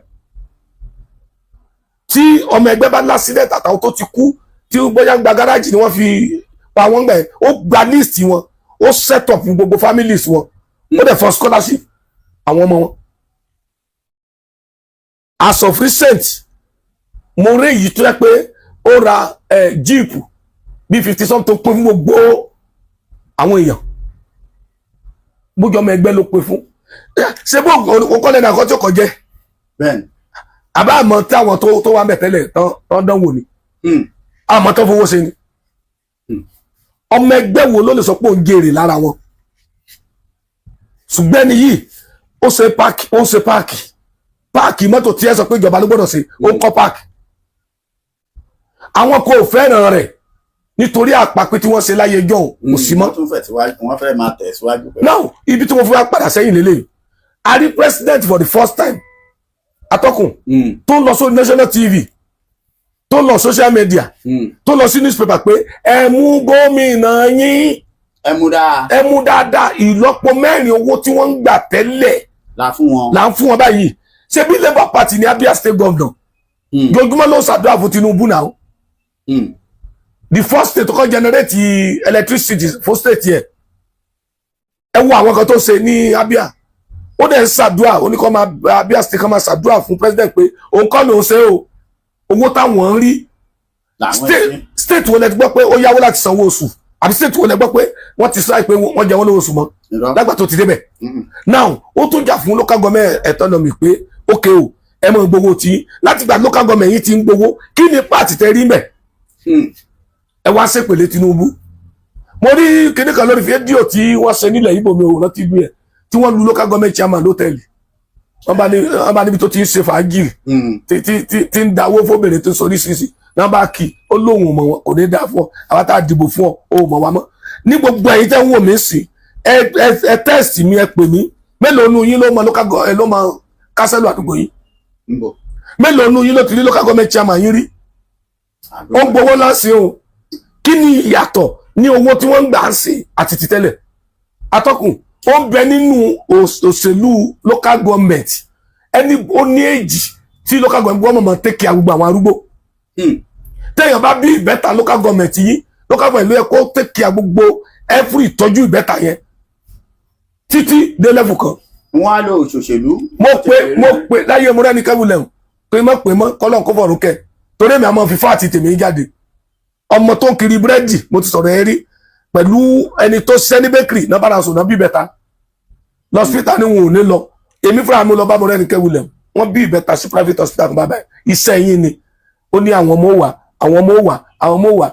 Tí ọmọ ẹgbẹ́ bá l'accident, àtàwọn tó ti kú, tí bóyá ń gba gáràjì ni wọ́n fi pa wọ́n gbà yẹn, ó gba list wọn, ó set up gbogbo families wọn, ó dẹ̀ fún scholarship àwọn ọmọ wọn. As of recent, mo rí èyí tó yẹ pé ó ra jeep bíi 50 something tó pín fún gbogbo àwọn èèyàn, bójú ọmọ ẹgbẹ́ ló pín fún. Ṣé bó o kọ́ lẹ́nu àkọ́ tí ó kọ jẹ́? Àbá àmọ́ tí àwọn tó wà mẹ́tẹ́lẹ̀ tán dánwò ni, àmọ́ tó fowó ṣe ni. Ọmọ ẹgbẹ́ wo ló lè sọ pé òun jèrè lára wọn? Ṣùgbọ́n ẹni yìí, ó ṣe park, ó ṣe park, park mọ́tò tí ẹ sọ pé ìjọba ló gbọ́dọ̀ ṣe, ó ń kọ́ park. Àwọn kò fẹ́ràn rẹ̀ nítorí àpapẹ́ tí wọ́n ṣe láyé jọ̀hún kò sí mọ́. Wọ́n tún fẹ̀ síwájú, wọ́n fẹ́ máa tẹ̀ síwájú pẹ̀lú. Now, ibi tí mo fi wá padà sẹ́yìn lélẹ̀, a rí president for the first time, atọ́kùn, tó ń lọ sórí national TV, tó ń lọ social media, tó lọ sí newspaper pé ẹ mú gómìnà yín. Ẹ mú dáa. Ẹ mú dáadáa. Ìlọ́po mẹ́rin owó tí wọ́n ń gbà tẹ́lẹ̀ la fún wọn. là ń fún wọn báyìí. Ṣé bí Labour Party ní Abia State governor, jojúmọ́ ló ń ṣàdúrà fún Tinubu náà. The first state to kọ́ generate electricity for state yẹ. Ẹ wo àwọn kan tó ṣe ní Abia. Ó dẹ̀ ń ṣàdúrà, ó ní kó máa Abia State kan máa ṣàdúrà fún president pé òun kọ́ ló ń ṣe o, owó táwọn ń rí. Làwọn state ṣe. State wo lẹ ti gbọ́ pé ó yáwó láti sanwó oṣù? Àbí state wo lẹ gbọ́ pé wọ́n ti sọ pé wọ́n jẹ wọ́n lówó oṣù mọ́ Irọ́. lágbà tó ti débẹ̀? Now, ó tún jà fún local government autonomy pé ókè o, ẹ mọ̀ gbowó tí láti gba local government yìí ti ń gbowó. Kí ni pàtì tẹ rí mẹ́? Ẹ wá ṣèpèlé Tinubu. Mo rí kinní kan lórí fídíò tí wọ́n ṣe nílẹ̀ Ìgbò, mi ò rántí bí ẹ̀, tí wọ́n lu local government chairman lótẹ́ẹ̀lì. Wọ́n bá níbi tó ti ń ṣe fàájì, tí ń dáwó fóbìnrin, tó ń sọ oríṣiríṣi náà bá kí ó lóun ò mọ̀ wọn, kò ní dáa fún ọ, àwọn tá a dìbò fún ọ, ó mọ̀ wá mọ́. Ní gbogbo ẹ̀yin tẹ́ ń wò mí sí, ẹ text mi, ẹ pè mí. Mélòó nu yín ló mọ local ẹ ló mọ councillor àdúgbò yín? Ń bọ̀. Mélòó nu yín ló ti rí local government chairman yín rí? Ó ń gbowó lásì o. Kí ni ìyàtọ̀ ní owó tí wọ́n ń gbà ń sìn àti ti tẹ́lẹ̀? Atọ́kùn, ó ń bẹ nínú òṣèlú local government. Ẹni ó ní èjì tí local government wọ́n mọ̀ take care gbogbo àwọn arúgbó. Téèyàn bá bí ìbẹ́ta, local government yìí, local government ló yẹ kó take care gbogbo every ìtọ́jú ìbẹ́ta yẹn títí dé level kan. Wọ́n á lo òṣòṣèlú. Mo pe láyé mo rẹ́ni kẹ́wùlẹ̀ pé mọ́ pé mọ́ kọ́lọ́n kó fọ̀rọ̀ kẹ́, torí èmi àmọ́ fífá àti tèmi jáde. Ọmọ tó ń kiri búrẹ́dì, mo ti sọ̀rọ̀ ẹ rí pẹ̀lú ẹni tó ṣiṣẹ́ ní bakery náà, bára sùn náà, bí ìbẹ́ta lọ́sítà ni wọn ò ní lọ. Èmi fúnra mi lọ bá mo rẹ́ni kẹ́wùlẹ̀. Wọ́n bí ìbẹ́ta sí private hospital kan. Bàbá iṣẹ́ yín ni ó ní àwọn ọmọ wà, àwọn ọmọ wà, àwọn ọmọ wà.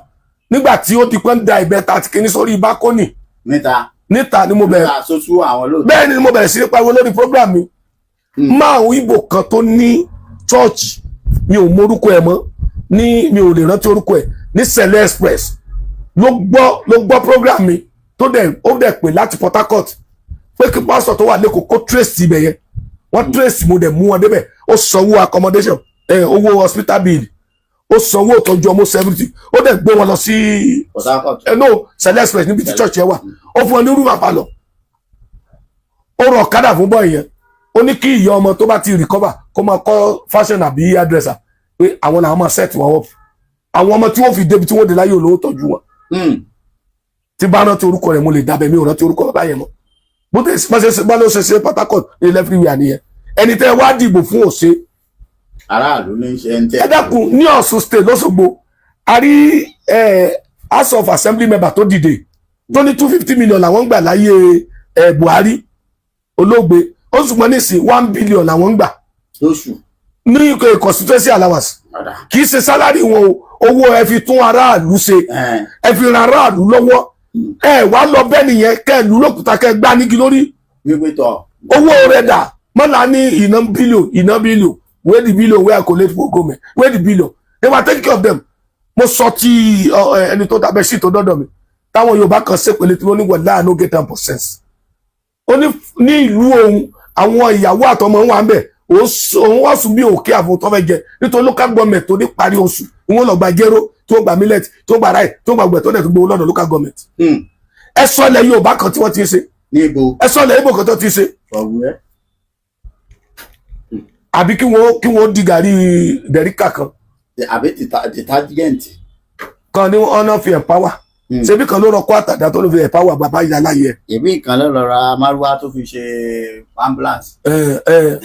Nígbà tí ó ti pẹ́ ń da ìbẹ́ta àti kìíní sórí balcony níta. Níta ni mo bẹ̀rẹ̀. Níta sojú àwọn lóòótọ́. Bẹ́ẹ̀ ni mo bẹ̀rẹ̀ sí ní pariwo lórí program mi. Máa Ìgbò kan tó ní chọ́ọ̀chì, mi ò mórúkọ ẹ̀ mọ́ ní, mi ò lè rántí orúkọ ẹ̀, ní Sele Express, ló gbọ́ program mi, tó dẹ̀ ó dẹ̀ pè láti Port Harcourt pé kí pásítọ̀ tó wà lẹ́kọ̀ọ́ kó trace ibẹ̀ yẹn. Wọ́n trace, mo dẹ̀ mú wọn débẹ̀. Ó sanwó accommodation ẹ̀, owó hospital bill, ó sanwó ìtọ́jú ọmọ 70, ó dẹ̀ gbé wọn lọ sí Port Harcourt. Ẹ no, Sele Express, níbi tí church yẹn wà. Ó fún wọn ní room àpalọ̀, ó rọ ọ̀kadà fún boy yẹn. Ó ní kí ìyá ọmọ tó bá ti recover kó máa kọ́ fashion àbí hairdresser. Pé àwọn làwọn máa set wọn up, àwọn ọmọ tí wọ́n fi débi tí wọ́n dé láyé, olówó tọ́jú wọn. Tí bá rántí orúkọ rẹ̀, mo lè dábẹ́. Mi ò rántí orúkọ bàbá yẹn mọ́. Bó tẹ̀ bá ṣe bá ló ṣe ṣe Port Harcourt ní everywhere nìyẹn. Ẹni tẹ́ wá dìbò fún òṣè. Aráàlú ní í ṣe ń tẹ. Ẹ dákun, ní Ọ̀ṣun State, lọ́sọ̀gbọ̀, a rí House of Assembly member tó dìde tó ní 250 million làwọn ń gbà láyé Buhari olóògbé. Ó ṣùgbọ́n nísìn 1 billion làwọn ń gbà lóṣù. ní constituency allowance. Kì í ṣe salary wọn o. Owó ẹ fi tún aráàlú ṣe, ẹ fi ran aráàlú lọ́wọ́. Ẹ wá lọ bẹ́ẹ̀ nìyẹn, kẹ́ ẹ lù lókùúta, kẹ́ ẹ gbá nígi lórí. Wípé tọ. Owó rẹ̀ dà mọ́lá ní iná billion, iná billion. Where the billion wey I collect for government? Where the billion? They were taking care of them. Mo sọ ti ẹni tó dábẹ́ sí tó dọ́dọ̀ mi, táwọn Yorùbá kan ṣèpele tí wọ́n ní wọ̀ no get 10%. Ó ní ní ìlú òun, àwọn ìyàwó àtọmọ wà ń bẹ̀, òun wá sùn bí òkè àfọ̀n tó fẹ́ jẹ, nítorí local government tó ní parí oṣù wọn lọ gba jéró, tó gba millet, tó gba rice, tó gba gbẹ, tó dẹ̀ tó gbowó lọ́dọ̀ local government. Ẹ sọ ilẹ̀ Yorùbá kan tí wọ́n ti ń ṣe. Níbo? Ẹ sọ ilẹ̀ Ìgbò kan tó ti ń ṣe. Ọ̀wẹ́. Àbí kí wọ́n di gàrí dẹ̀ríkà kan. Àbí detergent. Kan ní ọ̀nà fi empower. Ṣebí kan ló rọ kó àtàdá tó ló fi empower bàbá ìyá láyé. Ìbí kan ló lọ ra márúwá tó fi ṣe ambulance. Ẹ ẹ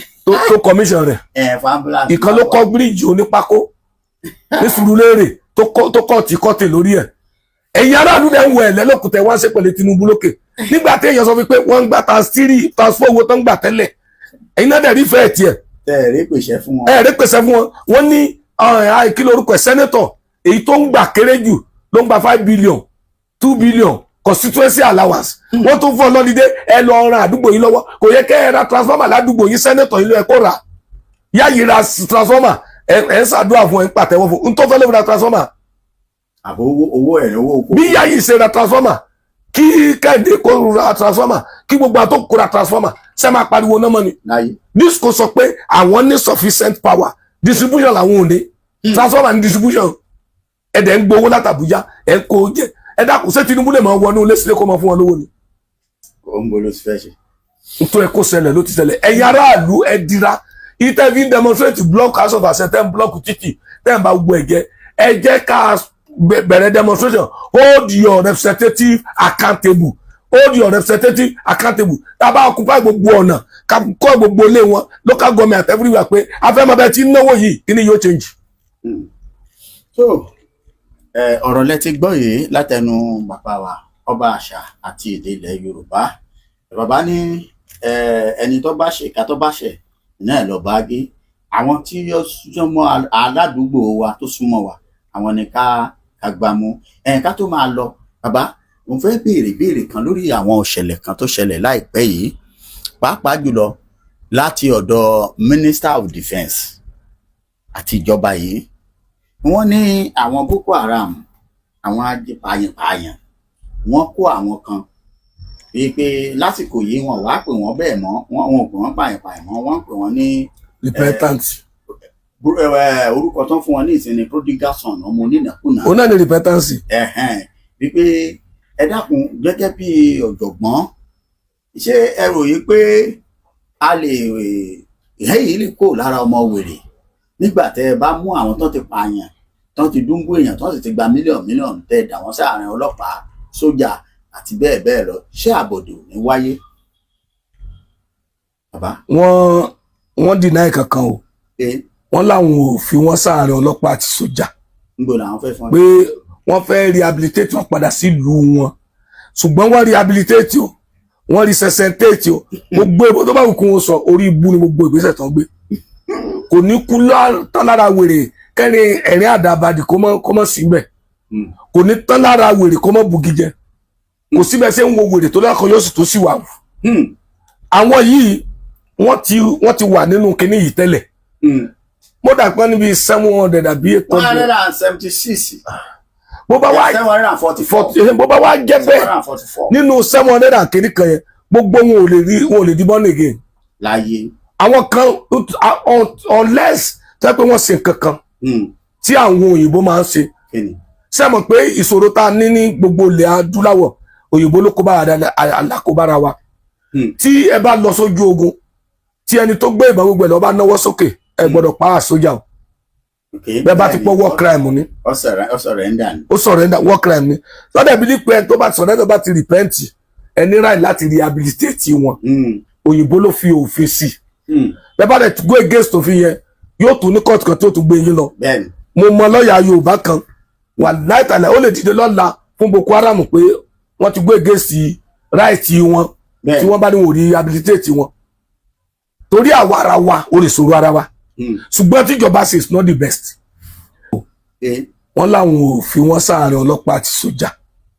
tó commission rẹ̀. Ẹ fún ambulance. Ìkan ló kọ́ bíríìjì onípákó ní Sùúrùlérè tó kọ́ tí kọ́tì lórí ẹ̀. Ẹ̀yin aráàlú dẹ̀ ń wọ ẹ̀lẹ́ lókùtẹ̀ wọ́n ń ṣe pẹ̀lú Tinubu lókè nígbà tí èèyàn sọ fún pé wọ́n ń gba times three, times four owó tó ń gbà tẹ́lẹ̀. Ẹ̀yin náà dẹ̀ rí fẹ́ẹ̀ tiẹ̀. Tẹ ẹ rí pèsè fún wọn. Ẹ̀ rí pèsè fún wọn. Wọ́n ní kí lorúkọ ẹ̀, senator èyí tó ń gbà kéré jù ló ń gba 5 billion, 2 billion constituency allowance. Wọ́n tún fún ọ lọ́lídé. Ẹ lọ ran àdúgbò yín lọ́wọ́. Kò yẹ kẹ́ ẹ ra transformer ládùúgbò yín. Senator yín ló yẹ kó rà. Yáyí ra transformer, ẹ ń ṣàdúrà fún ẹ, ń pàtẹ́wọ́ fún n tó fẹ́ ló fi ra transformer. Àbò owó owó ẹ̀ owó oko. Bí Yáyí ṣe ra transformer, kí Kẹ́hìndé kó ra transformer, kí gbogbo àtó kó ra transformer, ṣe máa pariwo náà mọ́ ni? Láyé. Disco sọ pé àwọn ní sufficient power distribution làwọn ò ní transformer ní distribution. Ẹ dẹ̀ ń gbowó láti Àbújá, ẹ̀ ń kó jẹ. Ẹ dákun, ṣé Tinubu lè máa wọnú ilé sílé kó máa fún wọn lówó ni? Ó ń bolo ti fẹ́ ṣe. Nítorí kó ṣẹlẹ̀ ló ti ṣẹlẹ̀. Ẹ̀yin aráàlú, ẹ dira. Ìtẹ́fí demonstrate, block House of Assembly, ten block títì, ten bá gbogbo ẹ̀jẹ̀. Ẹ jẹ́ ká bẹ̀rẹ̀ demonstration. Hold your representative accountable, hold your representative accountable. Tá a bá occupy gbogbo ọ̀nà, ká kọ́ gbogbo ilé wọn, local government everywhere, pé afẹ́mọ́bẹ́ tí ń náwó yìí, kí ni yóò change. So ọ̀rọ̀ lẹ ti gbọ́ yìí látẹnu bàbá wa, ọba àṣà àti èdè ilẹ̀ Yorùbá. Bàbá ní ẹni tó bá ṣe ìka tó bá ṣẹ̀ náà lọ bá gé. Àwọn tí yóò súnmọ́ aládùúgbò wa, tó súnmọ́ wa, àwọn ni ká gbámú. Ká tó máa lọ, bàbá, mo fẹ́ béèrè béèrè kan lórí àwọn òṣẹ̀lẹ̀ kan tó ṣẹlẹ̀ láìpẹ́ yìí, pàápàá jùlọ láti ọ̀dọ̀ Minister of Defence àti ìjọba yìí. Wọ́n ní àwọn Boko Haram, àwọn pààyàn-pààyàn, wọ́n kó àwọn kan wípé lásìkò yìí wọn wàá pè wọ́n bẹ́ẹ̀ mọ́. Wọn ò pè wọ́n pààyàn-pààyàn mọ́, wọ́n pè wọ́n ní Repentant. Orúkọ tó ń fún wọn ní ìsinmi, prodigal son, ọmọ onínàkúnà. Òun náà ni repentance. Ẹ̀hẹ́n, wípé ẹ dákun, gẹ́gẹ́ bí ọ̀jọ̀gbọ́n, ṣé ẹ rò yìí pé a lè ẹ̀yìn lè kó lára ọmọ wèrè nígbà tẹ́ ẹ bá mú àwọn tó ti pààyàn, tó ti dúnbú èèyàn, tó sì ti gba mílíọ̀nù mílíọ̀nù, tẹ́ ẹ dà wọ́n sáàrin ọlọ́pàá, sójà àti bẹ́ẹ̀ bẹ́ẹ̀ lọ, ṣé àbọ̀dè ò ní wáyé, bàbá? Wọ́n deny kankan o. Pé Wọ́n láwọn ò fi wọ́n sáàrin ọlọ́pàá àti sójà. Níbo làwọn fẹ́ fún ọ? Pé wọ́n fẹ́ rehabilitate wọn padà sílùú wọn, ṣùgbọ́n wọ́n rehabilitate o, wọ́n resuscitate o, gbogbo ìbò tó bá wù kí wọ́n sọ, orí ibú ni gbogbo ìgbésẹ̀ tó ń gbé. Kò ní kú tán lára wèrè kẹrin ẹ̀rín àdàbàdì kó mọ́ síbẹ̀. Kò ní tán lára wèrè kó mọ́ bugi jẹ. Kò síbẹ̀ ṣé ń wo wèrè tó lọ́kàn yóò sì tó sì wà wù. Àwọn yìí, wọ́n ti wà nínú kinní yìí tẹ́lẹ̀. Mo dà pé níbi 700 àbí eight one hundred hundred and seventy six Bó bá wá 744. 40, bó bá wá jẹ́ seven bẹ́ẹ̀, hundred and forty four nínú 700 and kìíní kan yẹn, gbogbo wọn ò lè rí, wọn ò lè di born again. Láyé. Àwọn kan, unless tó yẹ pé wọ́n ṣe nǹkan kan tí àwọn òyìnbó máa ń ṣe. Kíni? Ṣé mọ̀ pé ìṣòro tá a ní ní gbogbo ilẹ̀ adúláwọ̀, òyìnbó ló kó bára alákóbára wa? Tí ẹ bá lọ sójú ogun, tí ẹni tó gbé ìbọn gbogbo ẹ̀ lọ bá náwó sókè, ẹ gbọ́dọ̀ pa á sójà o. Bẹ́ẹ̀ bá ti pọ̀, war crime ni. Ó surrender ni. Ó surrender, war crime ni. Sọ́dọ̀ bí ní pé ẹni tó bá surrender, bá ti repent, ẹni right láti rehabilitate wọn. Òyìnbó ló fi òfin sí. Bẹ́ẹ̀ bá dẹ̀ go against òfin yẹn, yóò tún ní court kan tó tún gbé yín lọ. Mo mọ lọ́ọ̀yà Yorùbá kan, wà láìtàlẹ̀, ó lè dìde lọ́la fún Boko Haram pé wọ́n ti go against right wọn tí wọ́n bá ní wò rehabilitate wọn, torí àwa ara wa ó lè sọ̀rọ̀ ara wa. Ṣùgbọ́n tíjọba ṣe is not the best. Wọ́n láwọn ò fi wọ́n sáàrin ọlọ́pàá àti sójà.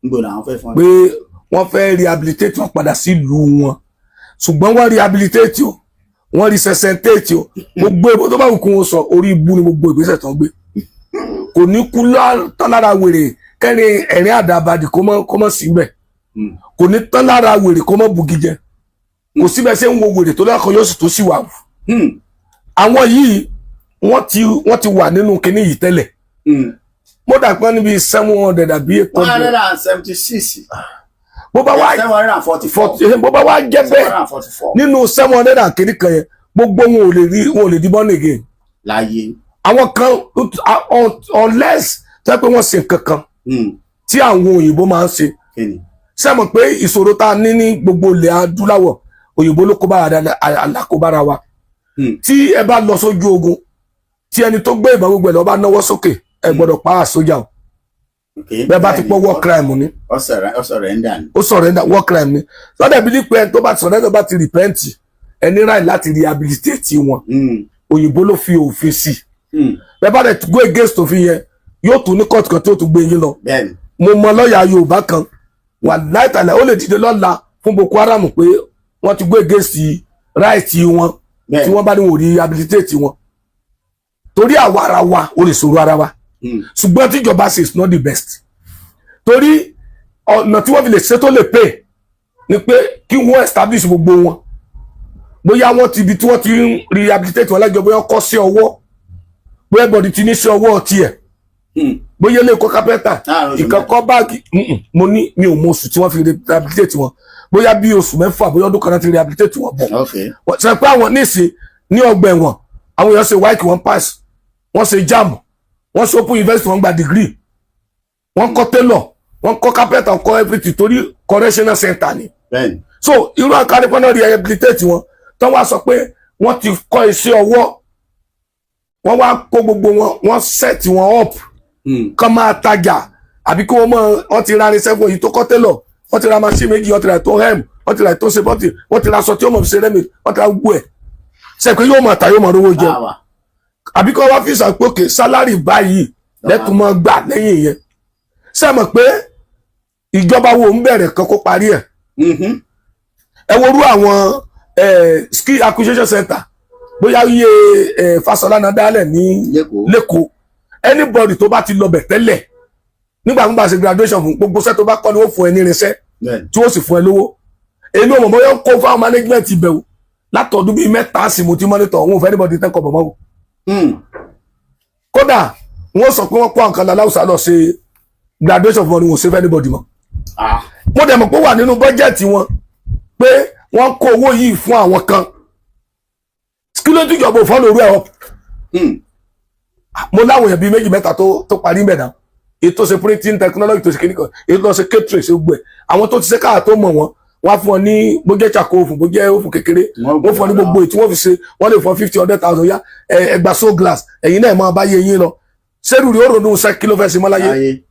Níbo làwọn fẹ́ fún ọ? Pé wọ́n fẹ́ rehabilitate wọn padà sílùú wọn, ṣùgbọ́n wọ́n rehabilitate o, wọ́n resuscitate o, gbogbo ìbò tó bá wù kí wọ́n sọ, orí ibú ni gbogbo ìgbésẹ̀ tó ń gbé. Kò ní kú tán lára wèrè kẹrin ẹ̀rín àdàbàdì kó mọ́ síbẹ̀. Kò ní tán lára wèrè kó mọ́ bugi jẹ. Kò síbẹ̀ ṣé ń wo wèrè tó lọ́kàn yóò sì tó sì wà wù. Àwọn yìí, wọ́n ti wà nínú kinní yìí tẹ́lẹ̀. Mo dà pé níbi 700 àbí eight one hundred hundred and seventy six Bó bá wá 744. 40, bó bá wá jẹ́ seven bẹ́ẹ̀, hundred and forty four nínú 700 and kìíní kan yẹn, gbogbo wọn ò lè rí, wọn ò lè di born again láyé. Àwọn kan, unless tẹ́ pé wọ́n ṣe nǹkan kan tí àwọn òyìnbó máa ń ṣe. Kíni? Ṣé mọ̀ pé ìṣòro tá a ní ní gbogbo ilẹ̀ adúláwọ̀, òyìnbó ló kó bára, alákóbára wa? Tí ẹ bá lọ sójú ogun, tí ẹni tó gbé ìbọn gbogbo ẹ̀ lọ bá náwó sókè, ẹ gbọ́dọ̀ pa á sójà o. Bẹ́ẹ̀ bá ti pọ̀, war crime ni. Ó surrender ni. Ó surrender, war crime ni. Sọ́dọ̀ bí ní pé ẹni tó bá surrender, bá ti repent, ẹni right láti rehabilitate wọn. Òyìnbó ló fi òfin sí. Bẹ́ẹ̀ bá dẹ̀ go against òfin yẹn, yóò tún ní court kan tó tún gbé yín lọ. Mo mọ lọ́ọ̀yà Yorùbá kan, wà láìtàlẹ̀, ó lè dìde lọ́la fún Boko Haram pé wọ́n ti go against right wọn tí wọ́n bá ní wò rehabilitate wọn, torí àwa ara wa ó lè sọ̀rọ̀ ara wa. Ṣùgbọ́n tíjọba ṣe is not the best, torí ọ̀nà tí wọ́n fi lè ṣe tó lè pay ni pé kí wọ́n establish gbogbo wọn, bóyá wọ́n ti ibi tí wọ́n ti ń rehabilitate wọn lẹ́jọ́, bóyá kọ́ sí ọwọ́, bóyá bọ̀dì ti ní sí ọwọ́ tiẹ̀, bóyá ilé ẹ̀kọ́ kápẹ́ntà Láàrin oṣù ìkan kọ́ báàgì. Mo ní mi ò mọ oṣù tí wọ́n fi rehabilitate wọn, bóyá bí oṣù 6, bóyá ọdún kan náà ti rehabilitate wọn bọ̀. Wọ́n sọ pé àwọn níìsín ní ọgbà ẹ̀wọ̀n, àwọn èèyàn ṣe WAEC, wọ́n pass, wọ́n ṣe JAMB, wọ́n ṣe open university, wọ́n gba degree, wọ́n kọ́ tailor, wọ́n kọ́ carpenter, wọ́n kọ́ everything, torí correctional center ni. So irú àkàrẹ́pọ̀ náà rehabilitate wọn tó wá sọ pé wọ́n ti kọ́ iṣẹ́ ọwọ́, wọ́n wá kó gbogbo wọn, wọ́n set wọn up kán máa tajà, àbí kí wọ́n mọ̀ wọ́n ti ra irinṣẹ́ fún èyí tó kọ́ tailor, wọ́n ti ra machine méjì, wọ́n ti ra ètò hem, wọ́n ti ra ètò ṣe bọ́tì, wọ́n ti ra aṣọ tí ó mọ̀ fi ṣe rẹ́mi, wọ́n ti ra gbogbo ẹ̀ ṣe pé yóò máa ta, yóò máa rówó jẹun. Báwa. Àbí kí wọ́n wá fi ṣàpòkè salary báyìí lẹ́tùn máa gbà lẹ́yìn yẹn. Ṣé ẹ mọ̀ pé ìjọba wo ń bẹ̀rẹ̀ kan kó parí ẹ̀? Ẹ wo rú àwọn skill acquisition center, bóyá iye Fáṣọlá náà dálẹ̀ ní Lẹ́kọ̀ọ́. Lẹ́kọ̀ọ́. Anybody tó bá ti lọ bẹ̀ tẹ́lẹ̀, nígbà tó bá ṣe graduation fún gbogbo iṣẹ́ tó bá kọ́ ni ó fún ẹ ní irinṣẹ́ tí ó sì fún ẹ lówó. Èmi ò mọ̀ bóyá ń kó fáwọn management ibẹ̀ o. Látọ̀dún bíi 3 sí mo ti monitor òun ò fẹ́ anybody tẹ́kọ̀ bọ̀ mọ́ o. Kódà wọ́n sọ pé wọ́n kó àwọn kan láwùsá lọ ṣe graduation fún wọn ni wọ́n ṣe fẹ́ anybody mọ́. Mo dẹ̀ mọ̀ pé ó wà nínú bọ́jẹ̀tì wọn pé wọ́n kó owó yìí fún àwọn kan. Kí ló dìjọba ò follow ẹ̀ up? Mo láwọn èèyàn bíi méjì mẹ́ta tó parí mẹ́ta, èyí tó ṣe printing technology, tó ṣe kíní kan, èyí tó ṣe catering, ṣe gbogbo ẹ̀. Àwọn tó ti ṣe káà tó mọ̀ wọ́n, wọ́n á fún ọ ní bó jẹ́ charcoal fún, bó jẹ́ òfun kékeré, wọ́n fún ọ ní gbogbo èyí tí wọ́n fi ṣe. Wọ́n lè fún 50, 100,000 yá ẹgbà so glass, ẹ̀yin náà máa bá yé yín lọ. Sẹ́rù rí ó ronú sẹ́ kí ló fẹ́ ṣe mọ́ láyé? Láyé.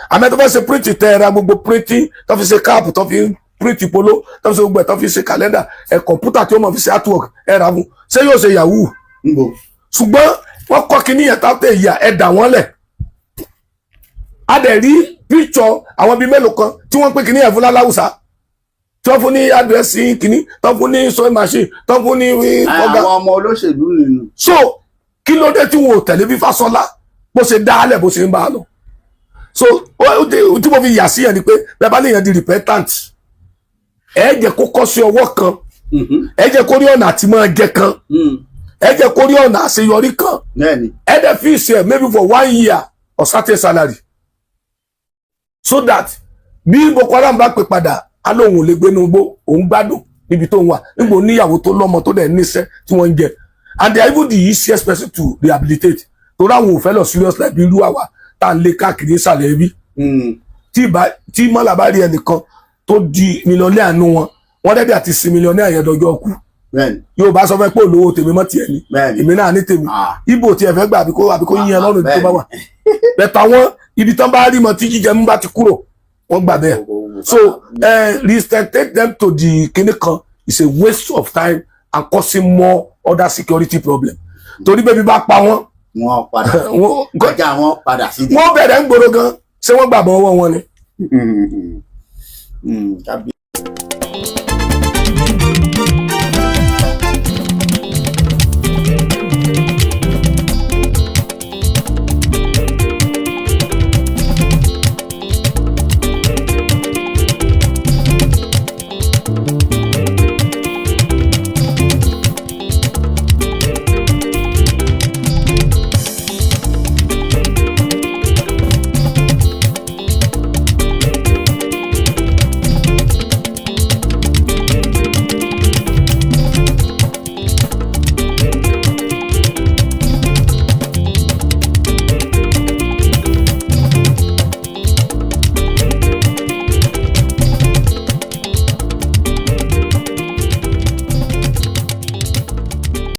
Àmọ́ tó fẹ́ ṣe print, tẹ́ ẹ ra gbogbo printing tó fi ṣe cap, tó fi print polo, tó fi ṣe gbogbo ẹ̀, tó fi ṣe calendar ẹ̀, kọ̀ǹpútà tí ó mọ̀ fi ṣe artwork ẹ̀ rà fún, ṣé yóò ṣe yahoo? Nbo. Ṣùgbọ́n wọ́n kọ́ kínní yẹn tá tẹ̀ yà ẹ̀ dà wọ́n lẹ̀. A dẹ̀ rí píṣọ àwọn bíi mélòó kan tí wọ́n pín kínní yẹn fún láláwùsá, tí wọ́n fún ní àdírẹ́sì kínní, tó fún ní sewing machine, tó fún ní ọ̀gá. Àwọn ọmọ olóṣèlú nínú. So kí ló dé tí wọn ò tẹ̀lé bí Fáṣọlá bó ṣe dálẹ̀, bó ṣe ń bá a lọ? So tí mo fi yà sí yẹn ni pé bẹ́ẹ̀ bá lè yẹn di repentant, ẹ jẹ́ kó kọ́ sí ọwọ́ kan, ẹ jẹ́ kó rí ọ̀nà àti máa jẹ kan, ẹ jẹ́ kó rí ọ̀nà àṣeyọrí kan. Ẹ dẹ̀ fi ṣe maybe for one year or certain salary, so that bí Boko Haram bá pè padà, á lóun ò lè gbénu gbó, òun gbádùn níbi tó ń wà, nígbà oníyàwó tó lọ́mọ tó dẹ̀ níṣẹ́ tí wọ́n ń jẹ, and they are even the easiest person to rehabilitate, Torí àwọn ò fẹ́ lọ serious like bí irú àwa tá à ń lé káàkiri ìsàlẹ̀ ẹbí. Tí mọ́là bá rí ẹnìkan tó di millionaire nù wọn, wọ́n dẹ́bi àti sin millionaire yẹn dọjọ́ kú. Yóò bá sọ fẹ́ pé olówó tèmi mọ́ tiẹ̀ ni. Èmi náà ní tèmi. Ibo tí ẹ fẹ́ gbà àbíkó yín ẹ lọ́rùn tó bá wà bẹ̀tà wọn, ibi tán bá rí mọ tí jíjẹ mú bá ti kúrò, wọ́n gbà bẹ́ẹ̀. So reinstate them to the kinní kan is a waste of time and causing more other security problem, torí bẹ́ẹ̀ bí bá pa wọ́n, Wọ́n padà ajá wọn padà sí. Wọ́n bẹ̀rẹ̀ ń gbòòrò gan. Ṣé wọ́n gbàgbọ́ ọwọ́ wọn ni? Kábíyèsí.